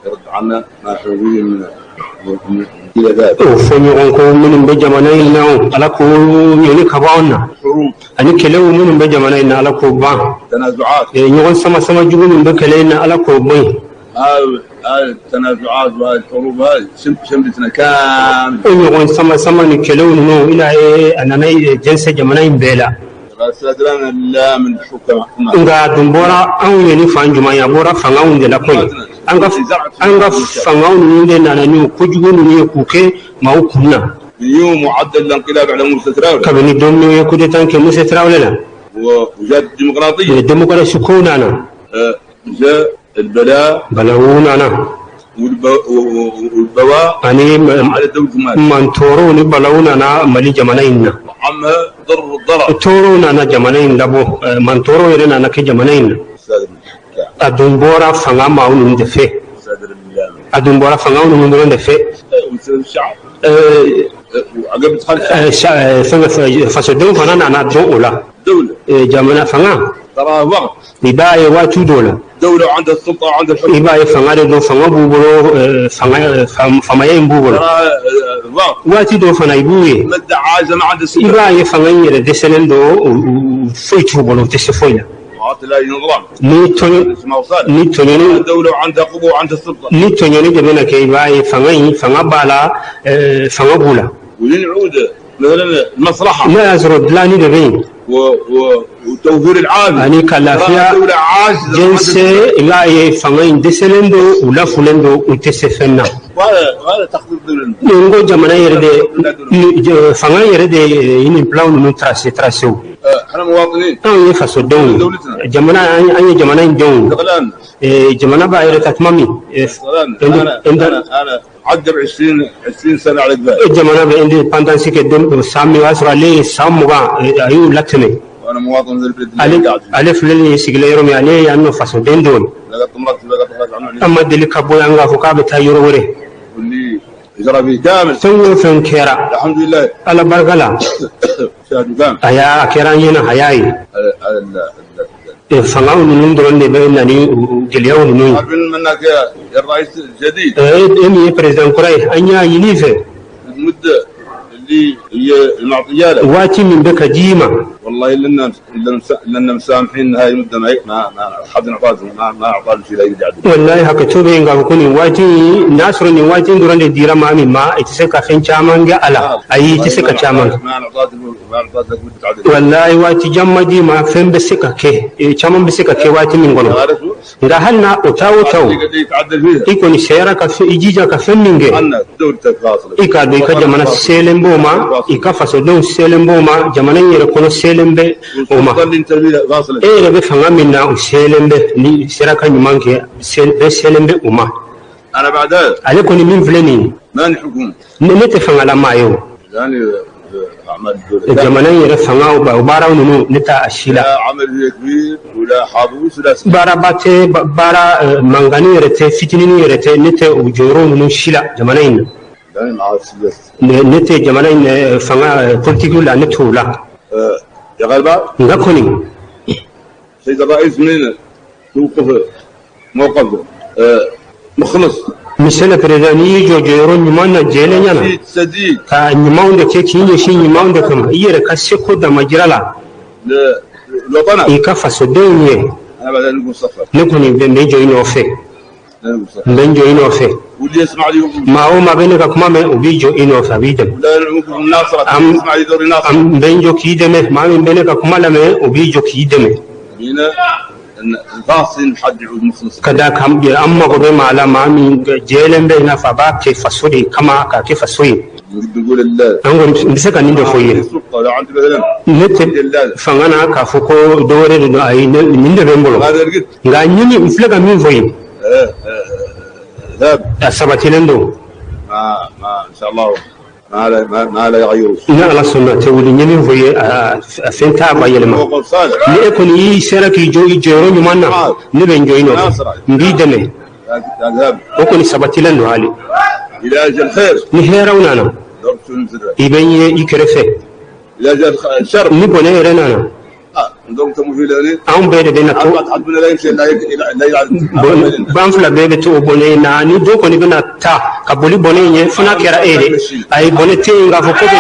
S4: يرد عنا ما نحن فيه من خلافات.
S7: O fɔ ɲɔgɔn kɔ minnu bɛ jamana in na o, Ala k'o ɲɔni ka bɔ anw na.
S4: حروب.
S7: Ani kɛlɛw minnu bɛ jamana in na, Ala k'o ban.
S4: تنازعات.
S7: Ɲɔgɔn sama sama jugu min bɛ kɛlɛ in na, Ala k'o bɔ yen.
S4: هذه التنازعات وهذه الحروب هذه شملتنا كامل.
S7: O ɲɔgɔn sama sama ni kɛlɛw ninnu ila ye, a nana jɛnsɛn jamana in bɛɛ la.
S4: استدلنا لا من الحكام.
S7: Nka a dun bɔra anw ye ni fan jumɛn ye? A bɔra fangaw de la koyi. An ka fangaw ninnu de nana ni o kojugu ninnu ye k'u kɛ maaw kun na.
S4: من يوم وعدل الانقلاب على موسى تراوري.
S7: Kabini don min ye coup d'état kɛ Musa Tarawele la.
S4: وجاءت الديمقراطية.
S7: Démocratie ko nana.
S4: جاء البلاء.
S7: Balawu nana.
S4: والبواء
S7: ani
S4: على دولة مالي.
S7: mantɔɔrɔw ni balawu nana Mali jamana in na.
S4: عمها ضر الضرر.
S7: Tɔɔrɔw nana jamana in labɔ, mantɔɔrɔw yɛrɛ nana kɛ jamana in na.
S4: استاذ
S7: A dun bɔra fanga maaw ninnu de fɛ.
S4: استاذ الله.
S7: A dun bɔra fangaw ninnu dɔrɔn de fɛ.
S4: الشعب وعقب دخل
S7: Fɛn fasodenw fana nana dɔn o la.
S4: الدولة.
S7: Jamana fanga
S4: ترى وقت
S7: i b'a ye waati dɔw la
S4: دولة وعندها السلطة وعندها الحكم.
S7: i b'a ye fanga de don, fanga b'u bolo, fanga faamaya in b'u bolo.
S4: ترى وقت
S7: Waati dɔw fana i b'u ye
S4: مادة عاجزة ما عندها
S7: i
S4: السلطة.
S7: b'a ye fanga in yɛrɛ dɛsɛlen don, foyi t'u bolo, u tɛ se foyi la. Ni ni tɔɲɔni ni tɔɲɔni de bɛna kɛ, i b'a ye fanga in, fanga b'a la, fanga b'u la. N'a y'a sɔrɔ dilanni de bɛ yen ani ka lafiya jɛnsɛn, i b'a ye fanga in dɛsɛlen don, u lafulen don, u tɛ se fɛn na. Ni n ko jamana yɛrɛ de, fanga yɛrɛ de ye nin plan ninnu tracé tracé o. Anw ye fasodenw ye, jamana, an ye jamana in denw ye. Jamana b'a yɛrɛ ta tuma min, jamana bɛ indépendance kɛ don san min, o y'a sɔrɔ ale ye san 20, a y'u latɛmɛ. Ale filɛ nin ye sigilen yɔrɔ min, ale ye yan nɔ fasoden dɔ ye. An ma deli ka bɔ yan k'a fɔ k'a bɛ taa yɔrɔ wɛrɛ. Fɛn o fɛn kɛra, Ala barika la, a y'a a kɛra an ɲɛna, a y'a ye. Fangaw ninnu dɔrɔn de bɛ na ni gɛlɛyaw ninnu ye. E min ye président kura ye, an y'a ɲini i fɛ, waati min bɛ ka di i ma, wallahi hakɛto bɛ yen k'a fɔ ko nin waati, n'a sɔrɔ nin waati dɔrɔn de dira maa min ma, i tɛ se ka fɛn caman kɛ a la. Ayi, i tɛ se ka caman kɛ wallahi. Waati jan ma d'i ma, fɛn bɛ se ka kɛ, caman bɛ se ka kɛ waati min kɔnɔ. Nka hali n'a o taa o ta o, i kɔni sera ka i jija ka fɛn min kɛ, i k'a dɔn i ka jamana selen b'o ma, i ka fasodenw selen b'o ma, jamana in yɛrɛ kɔnɔ selen bɛ o ma. E yɛrɛ bɛ fanga min na, o selen bɛ. Ni sera ka ɲuman kɛ, bɛɛ selen bɛ o ma. Ale kɔni min filɛ nin ye, ne tɛ fangalamaa ye o. Jamana in yɛrɛ fanga o baaraw ninnu, ne t'a si la. Baaraba tɛ, baara mankanni yɛrɛ tɛ, fitinini yɛrɛ tɛ, ne tɛ o jɔyɔrɔ ninnu si la jamana in na. Ne tɛ jamana in fanga politiki la, ne t'o la. Nka kɔni, Monsieur le Président, n'i y'i jɔ jɔyɔrɔ ɲuman na jɛlenya na, ka ɲumanw de kɛ, k'i ɲɛsin ɲumanw de kama, i yɛrɛ ka seko damajira la, i ka fasodenw ye, ne kɔni bɛ n bɛ jɔ i nɔfɛ, n bɛ n jɔ i nɔfɛ. Maa o maa bɛ ne ka kuma mɛn, o b'i jɔ i nɔfɛ, a b'i dɛmɛ. N bɛ n jɔ k'i dɛmɛ. Maa min bɛ ne ka kuma lamɛn, o b'i jɔ k'i dɛmɛ. Ka da kan, an mago bɛ maa la, maa min jɛlen bɛ, i n'a fɔ a b'a kɛ faso de kama, k'a kɛ faso ye. An kɔni, n bɛ se ka nin de fɔ i ye. Ne tɛ fanga na k'a fɔ ko dɔ wɛrɛ de don, ayi, nin de bɛ n bolo. Nka ɲini, n filɛ ka min fɔ i ye, a sabatilen don. Ni Ala sɔnna, tɛ wuli. N ye min fɔ i ye, a fɛn t'a ba yɛlɛma. Ni e kɔni y'i sera k'i jɔ i jɔyɔrɔ ɲuman na, ne bɛ n jɔ i nɔfɛ, n b'i dɛmɛ. O kɔni sabatilen don hali. Ni hɛrɛw nana, i bɛ n ye i kɛrɛfɛ. Ni bɔnɛ yɛrɛ nana, anw bɛɛ de bɛna to, ban fila bɛɛ bɛ to o bɔnɛ in na. Ni dɔ kɔni bɛna taa ka boli bɔnɛ in ɲɛ, fo n'a kɛra e de. Ayi, bɔnɛ tɛ yen k'a fɔ ko bɛ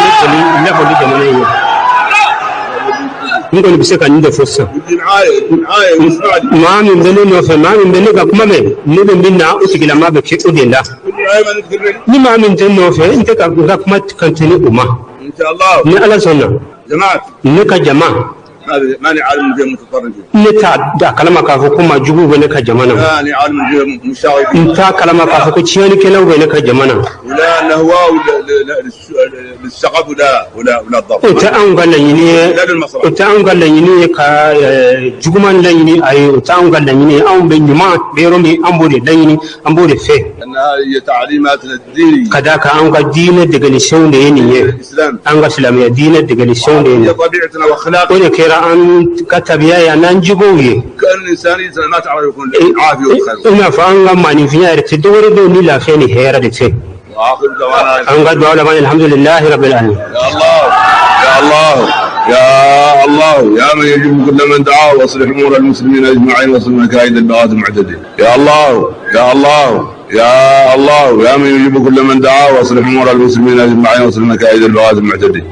S7: ne boli laboli jamana in ɲɛ. N kɔni bɛ se ka nin de fɔ sisan. Maa min bɛ ne nɔfɛ, maa min bɛ ne ka kuma mɛn, ne bɛ min na, o tigilamaa bɛ kɛ o de la. Ni maa min tɛ n nɔfɛ, n tɛ ka n ka kuma kan tɛ ni o ma. Ni Ala sɔnna, ne ka jama, ne t'a a kalama k'a fɔ ko maa juguw bɛ ne ka jama na. N t'a kalama k'a fɔ ko tiɲɛnikɛlaw bɛ ne ka jama na. O tɛ anw ka laɲini ye, o tɛ anw ka laɲini ye ka juguman laɲini. Ayi, o tɛ anw ka laɲini ye. Anw bɛ ɲuman bɛ yɔrɔ min, an b'o de laɲini, an b'o de fɛ. Ka d'a kan, anw ka diinɛ degelisenw de ye nin ye, an ka silamɛya diinɛ degelisenw de ye nin ye. O de kɛra an ka tabiya ye, an'an jogow ye. I n'a fɔ an ka maaninfinya yɛrɛ tɛ dɔwɛrɛ dɔn ni lafiya ni hɛrɛ de tɛ. An ka dugawu laban, alhamdulilahi rabbil alamin.
S4: يا الله، يا من يجيب كل من دعاه، واصلح امور المسلمين اجمعين، واصلح مكايد البغاة المعتدين. يا الله، يا الله، يا الله، يا من يجيب كل من دعاه، واصلح امور المسلمين اجمعين، واصلح مكايد البغاة المعتدين.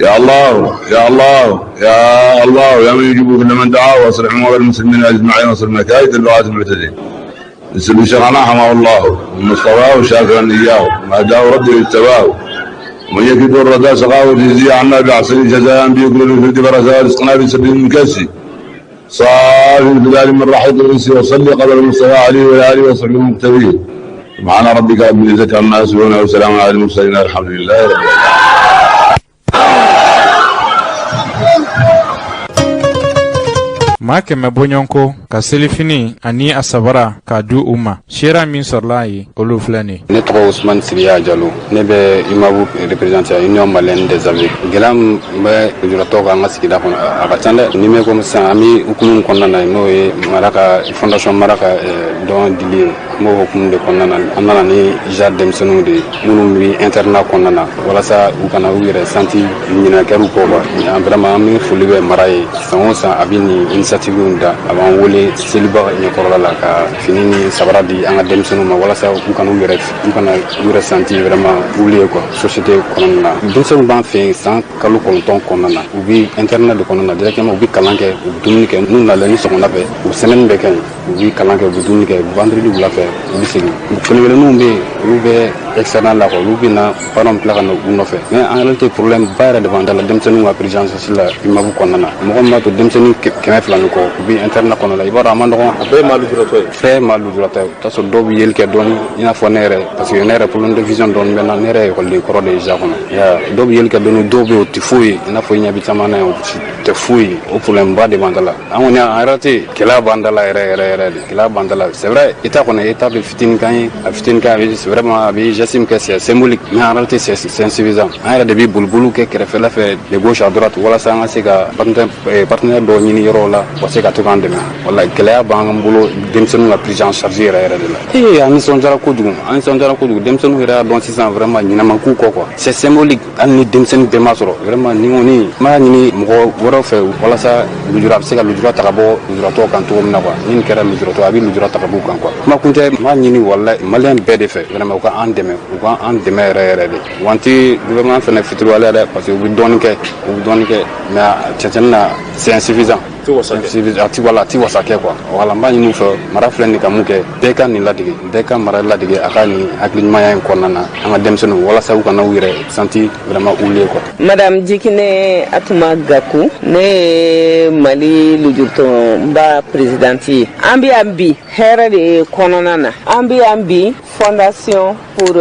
S4: يا الله، يا الله، يا الله، يا من يجيب كل من دعاه، واصلح امور المسلمين اجمعين، واصرف مكايد البغاة المعتدين. نسأل شيخنا حماه الله ومن شاكرا اياه، ما هداه ربي اجتباه، ومن يكد الردى سقاه، جزي عنا بأحسن جزاء بكل الفرد برزاء، رزقنا بسبيل من كسي صافي البلاد من رحيق الانس، وصلي قبل المصطفى عليه وعلى اله وصحبه المقتدين. سبحان ربك رب العزه عما يصفون وسلام على المرسلين، الحمد لله رب العالمين.
S8: Maa 100 bɔɲɔgɔnko ka selifini ani a sabara k'a di u ma. Seereya min sɔrɔla yen, olu filɛ nin.
S9: Ne tɔgɔ Usumani Siriya Jalo, ne bɛ UMAV représenter, Union malienne des aveugles. Gɛlɛya min bɛ lujuratɔw kan an ka sigida kɔnɔ, a ka ca dɛ. Ni bɛ komi sisan, an bɛ hukumu kɔnɔna na, n'o ye mara ka fondation mara ka dɔn dili ye. An b'o hukumu de kɔnɔna na, an nana ni JAD denmisɛnninw de ye minnu bɛ internat kɔnɔna na, walasa u kana u yɛrɛ santi ɲinɛ kɛr'u kɔ quoi. Vraiment, an bɛ foli bɛ mara ye. San o san, a bɛ nin initiative in da, a b'an wele seliba ɲɛkɔrɔla la ka fini ni sabara di an ka denmisɛnninw ma, walasa u kana u yɛrɛ santi vraiment oublié quoi société kɔnɔna na. Denmisɛnninw b'an fɛ yen san kalo 9 kɔnɔna na, u bɛ internat de kɔnɔna na directement. U bɛ kalan kɛ, u bɛ dumuni kɛ. N'u nalen ni sɔgɔmada fɛ, u bɛ semaine bɛɛ kɛ yen, u bɛ kalan kɛ, u bɛ dumuni kɛ. Vendredi wula fɛ, u bɛ segin. Kelen kelenninw bɛ yen, olu bɛ externat la quoi, olu bɛ na, parents bɛ tila ka na u nɔfɛ. Mais en réalité, problème ba yɛrɛ de b'an da la denmisɛnninw ka prise en charge la UMAV kɔnɔna na. Mɔgɔ min b'a to denmisɛnnin 200 ni kɔ, u bɛ internat kɔnɔna la, i b'a dɔn a man nɔgɔn.
S10: A bɛɛ ye maa lujuratɔ ye?
S9: Bɛɛ ye maa lujuratɔ ye. I bɛ t'a sɔrɔ dɔw bɛ yeli kɛ dɔɔni, i n'a fɔ ne yɛrɛ, parce que ne yɛrɛ, problème de vision dɔɔni bɛ n na. Ne yɛrɛ ye ekɔliden kɔrɔ de ye JA kɔnɔ. Dɔw bɛ yeli kɛ dɔɔni, dɔw bɛ yen, o tɛ foyi ye, i n'a fɔ i ɲɛ bɛ caman na yan, o tɛ foyi ye. O problème ba de b'an da la. An kɔni, en réalité, gɛlɛya b'an da la yɛrɛ yɛrɛ yɛrɛ de, gɛlɛya b'an da la. C'est vrai, état kɔni, état bɛ fitinin k'an ye, a fitinin k'an ye, c'est vraiment, a bɛ geste min kɛ, c'est symbolique, mais en réalité, c'est insuffisant. An yɛrɛ de bɛ boliboliw kɛ kɛrɛfɛla fɛ, de gauche à droite, walasa an ka se ka partenaire dɔw ɲini yɔrɔw la, ka se ka to k'an dɛmɛ. Wala gɛlɛya b'an bolo denmisɛnninw ka prise en charge yɛrɛ yɛrɛ de la. Ee, an nisɔndiyara kojugu, an nisɔndiyara kojugu. Denmisɛnninw yɛrɛ y'a dɔn sisan vraiment ɲinɛ ma k'u kɔ quoi. C'est symbolique, hali ni denmisɛnnin bɛɛ ma sɔrɔ. Vraiment, ni kɔni n b'a ɲini mɔgɔ wɛrɛw fɛ, walasa lujura a bɛ se ka lujura ta ka bɔ lujuratɔw kan cogo min na quoi. Ni nin kɛra lujuratɔ, a bɛ lujura ta ka b'u kan quoi. Kuma kun tɛ, n b'a ɲini walayi maliyɛn bɛɛ de fɛ, vraiment, u ka an dɛmɛ, u ka an dɛmɛ yɛrɛ yɛrɛ de. Wa an tɛ gouvernement fɛnɛ fitiriwaleya dɛ, parce que u bɛ dɔɔnin kɛ, u bɛ dɔɔnin kɛ, mais cɛncɛn na, c'est insuffisant. A ti, wala a ti wasa kɛ quoi. Wala n b'a ɲini u fɛ, mara filɛ nin ka mun kɛ, bɛɛ ka nin ladege, bɛɛ ka mara ladege a ka nin hakiliɲumanya in kɔnɔna na, an ka denmisɛnninw, walasa u kana u yɛrɛ santi vraiment oublié quoi.
S11: Madame Jikine Atuma Gaku, ne ye Mali lujuratɔnba présidente ye. An bɛ yan bi hɛrɛ de kɔnɔna na. An bɛ yan bi Fondation pour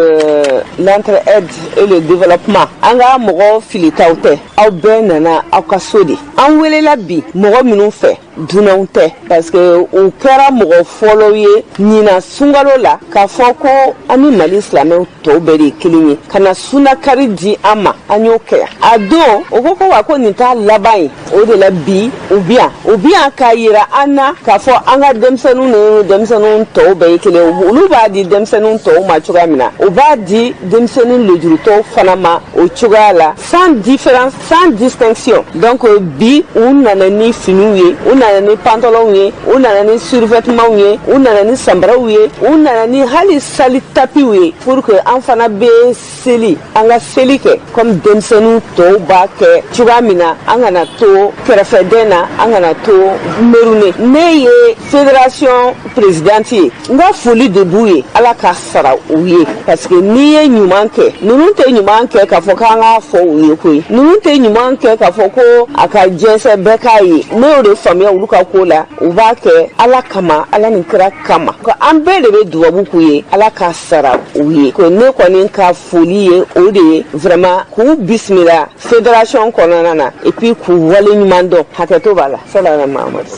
S11: l'entraide et le développement. An ka mɔgɔ filitaw tɛ, aw bɛɛ nana aw ka so de. An welela bi mɔgɔ minnu fɛ, dunanw tɛ, parce que u kɛra mɔgɔ fɔlɔw ye ɲinan sunkalo la k'a fɔ ko an ni Mali silamɛw tɔw bɛɛ de ye kelen ye, ka na sunakari di an ma. An y'o kɛ yan a don. O ko ko wa ko nin t'a laban ye. O de la bi u bi yan, u bi yan k'a yira an na k'a fɔ an ka denmisɛnninw ni denmisɛnninw tɔw bɛɛ ye kelen ye. Olu b'a di denmisɛnninw tɔw ma cogoya min na, u b'a di denmisɛnnin lujurutɔw fana ma o cogoya la, sans différence, sans distinction. Donc bi u nana ni finiw ye, u nana ni pantalonw ye, u nana ni survêtements ye, u nana ni samaraw ye, u nana ni hali sali tapiw ye, pour que an fana bɛ seli, an ka seli kɛ comme denmisɛnninw tɔw b'a kɛ cogoya min na. An kana to kɛrɛfɛdɛn na, an kana to merune. Ne ye fédération présidente ye, n ka foli de b'u ye. Ala ka sara u ye, parce que n'i ye ɲuman kɛ, ninnu tɛ ɲuman kɛ k'a fɔ k'an k'a fɔ u ye koyi. Ninnu tɛ ɲuman kɛ k'a fɔ ko a ka jɛnsɛn, bɛɛ k'a ye. Ne y'o de faamuya olu ka ko la. U b'a kɛ Ala kama, Ala ni kira kama. An bɛɛ de bɛ dubabu k'u ye, Ala ka sara u ye. Ko ne kɔni ka foli ye o de ye, vraiment, k'u bisimila fédération kɔnɔna na, et puis k'u wale ɲuman dɔn. Hakɛto b'a la. Salala Mahamadu.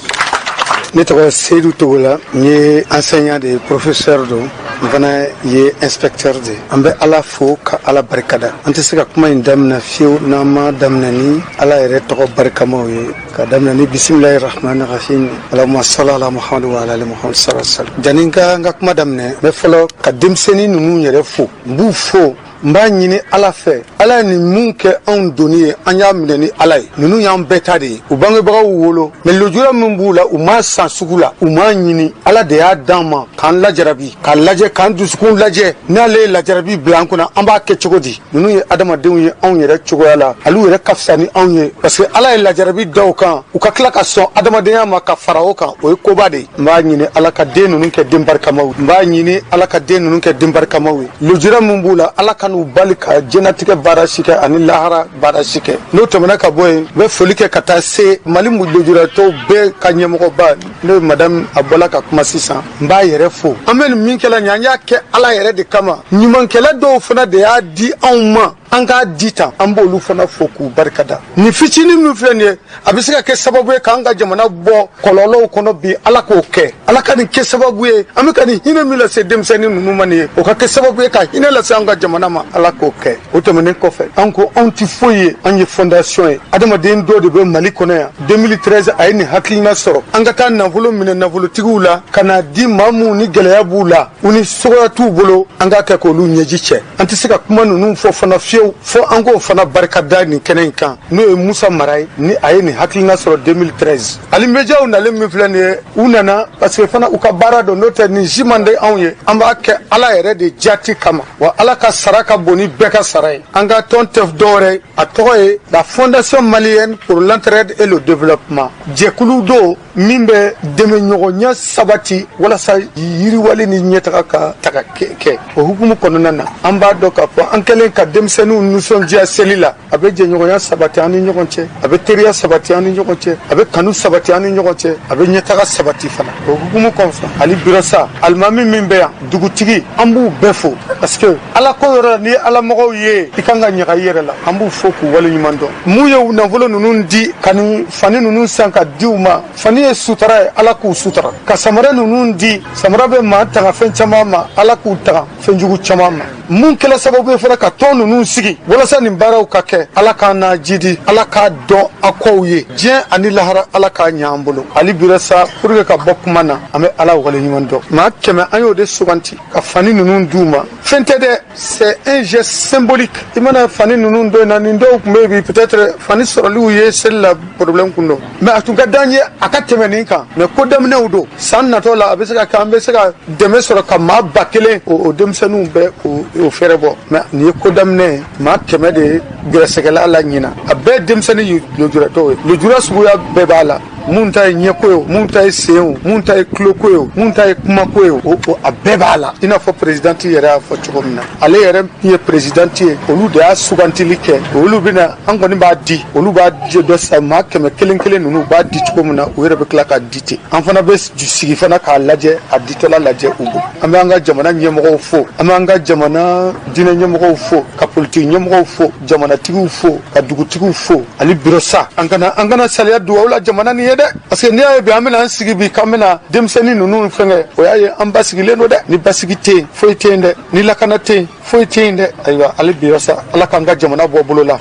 S5: Ne tɔgɔ Seyidu Togola, n ye enseignant de ye, professeur don, n fana ye inspecteur de ye. An bɛ Ala fo ka Ala barikada. An tɛ se ka kuma in daminɛ fiyewu n'an ma daminɛ ni Ala yɛrɛ tɔgɔ barikamaw ye, ka daminɛ ni bisimilahi rahmani rahim, alahuma sali ala Muhamadu wa ala ali Muhamadu sala salam. Jani n ka n ka kuma daminɛ, n bɛ fɔlɔ ka denmisɛnnin ninnu yɛrɛ fo. N b'u fo.
S10: N b'a ɲini Ala fɛ, Ala ye nin mun kɛ anw doni ye, an y'a minɛ ni Ala ye. Ninnu y'an bɛɛ ta de ye. U bangebagaw wolo, mais lujura min b'u la, u m'a san sugu la, u m'a ɲini. Ala de y'a d'an ma k'an lajarabi, k'a lajɛ, k'an dusukun lajɛ. N'ale ye lajarabi bila an kunna, an b'a kɛ cogo di? Ninnu ye adamadenw ye anw yɛrɛ cogoya la, hali u yɛrɛ ka fisa ni anw ye, parce que Ala ye lajarabi da u kan, u ka tila ka sɔn adamadenya ma ka fara o kan, o ye koba de ye. N b'a ɲini Ala ka den ninnu kɛ den barikamaw ye. N b'a ɲini Ala ka den ninnu kɛ den barikamaw ye. Lujura min b'u la, Ala kan'u bali ka diɲɛnatigɛ baara si kɛ ani lahara baara si kɛ. N'o tɛmɛna ka bɔ yen, n bɛ foli kɛ ka taa se Mali lujuratɔw bɛɛ ka ɲɛmɔgɔba, n'o ye madame, a bɔla ka kuma sisan, n b'a yɛrɛ fo. An bɛ nin min kɛla nin, an y'a kɛ Ala yɛrɛ de kama. Ɲumankɛla dɔw fana de y'a di anw ma, an k'a di tan, an b'olu fana fo k'u barikada. Nin fitinin min filɛ nin ye, a bɛ se ka kɛ sababu ye k'an ka jamana bɔ kɔlɔlɔw kɔnɔ bi. Ala k'o kɛ, Ala ka nin kɛ sababu ye, an bɛ ka nin hinɛ min lase denmisɛnnin ninnu ma nin ye, o ka kɛ sababu ye ka hinɛ lase an ka jamana ma. Ala k'o kɛ. O tɛmɛnen kɔfɛ, an ko anw tɛ foyi ye, an ye fondation ye. Adamaden dɔ de bɛ Mali kɔnɔ yan, 2013 a ye nin hakilina sɔrɔ, an ka taa nafolo minɛ nafolotigiw la ka n'a di maa minnu ni gɛlɛya b'u la, u ni sogoya t'u bolo, an k'a kɛ k'olu ɲɛji cɛ. An tɛ se ka kuma ninnu fɔ fana fiyewu fo an k'o fana barika da nin kɛnɛ in kan, n'o ye Musa Mara ye, ni a ye nin hakilina sɔrɔ 2013. Hali médiaw nalen min filɛ nin ye, u nana parce que fana u ka baara don, n'o tɛ nin si man di anw ye. An b'a kɛ Ala yɛrɛ de jati kama, wa Ala ka sara ka bon ni bɛɛ ka sara ye. An ka tɔn tɛ dɔwɛrɛ ye, a tɔgɔ ye la Fondation malienne pour l'entraide et le développement. Jɛkulu don min bɛ dɛmɛɲɔgɔnya sabati walasa yiriwali ni ɲɛtaga ka taga kɛ. O hukumu kɔnɔna na, an b'a dɔn k'a fɔ an kɛlen ka denmisɛnninw nisɔndiya seli la, a bɛ jɛɲɔgɔnya sabati an ni ɲɔgɔn cɛ, a bɛ teriya sabati an ni ɲɔgɔn cɛ, a bɛ kanu sabati an ni ɲɔgɔn cɛ, a bɛ ɲɛtaga sabati fana. O hukumu kɔfɛ, hali birasa alimami min bɛ yan, dugutigi, an b'u bɛɛ fo, parce que Ala ko yɔrɔ la, n'i ye ala mɔgɔw ye, i kan ka ɲaga i yɛrɛ la. An b'u fo k'u waleɲuman dɔn. Mun ye nafolo ninnu di ka nin fani ninnu san ka di u ma, fani ye sutara ye, Ala k'u sutara. Ka samara ninnu di, samara bɛ maa tanga fɛn caman ma, Ala k'u tanga fɛnjugu caman ma. Mun kɛla sababu ye fana ka tɔn ninnu sigi walasa nin baaraw ka kɛ, Ala k'an n'a jidi, Ala k'a dɔn a kɔw ye diɲɛ ani lahara, Ala k'a ɲɛ an bolo. Hali bira sa, pour que ka bɔ kuma na, an bɛ Ala waleɲuman dɔn. Maa 100, an y'o de suganti ka fani ninnu d'u ma. Fɛn tɛ dɛ, c'est un geste symbolique. I mana fani ninnu don na, nin dɔw tun bɛ yen bi, peut-être fani sɔrɔliw ye seli la problème kun don, mais a tun ka d'an ye a ka tɛmɛ nin kan. Mais ko daminɛw don, san natɔ la a bɛ se ka kɛ an bɛ se ka dɛmɛ sɔrɔ ka maa 1000 o denmisɛnninw bɛɛ o fɛɛrɛ bɔ. Mais nin ye ko daminɛ ye, maa 100 de gɛrɛsɛgɛla la ɲina, a bɛɛ denmisɛnnin lujuratɔw ye. Lujura suguya bɛɛ b'a la, mun ta ye ɲɛko ye, mun ta ye sen o, mun ta ye tuloko ye, mun ta ye kumako ye, o a bɛɛ b'a la. I n'a fɔ présidente yɛrɛ y'a fɔ cogo min na, ale yɛrɛ min ye présidente ye, olu de y'a sugantili kɛ. Olu bɛna, an kɔni b'a di, olu b'a dɔ san maa 100 kelen kelen ninnu, u b'a di cogo min na, u yɛrɛ bɛ tila k'a di ten. An fana bɛ sigi fana k'a lajɛ, a ditɔla lajɛ u bolo. An bɛ an ka jamana ɲɛmɔgɔw fo, an bɛ an ka jamana diinɛ ɲɛmɔgɔw fo, ka politiki ɲɛmɔgɔw fo, jamanatigiw fo, ka dugutigiw fo. Hali biro sa, an kana saliya dugawu la jamana nin ye dɛ, parce que n'i y'a ye bi an bɛna an sigi bi k'an bɛna denmisɛnnin ninnu fɛngɛ, o y'a ye an basigilen don dɛ. Ni basigi tɛ yen, foyi tɛ yen dɛ. Ni lakana tɛ yen, foyi tɛ yen dɛ. Ayiwa, hali bi sa, Ala k'an ka jamana bɔ bolo la.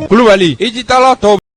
S8: Kulubali, i jitala tɔw.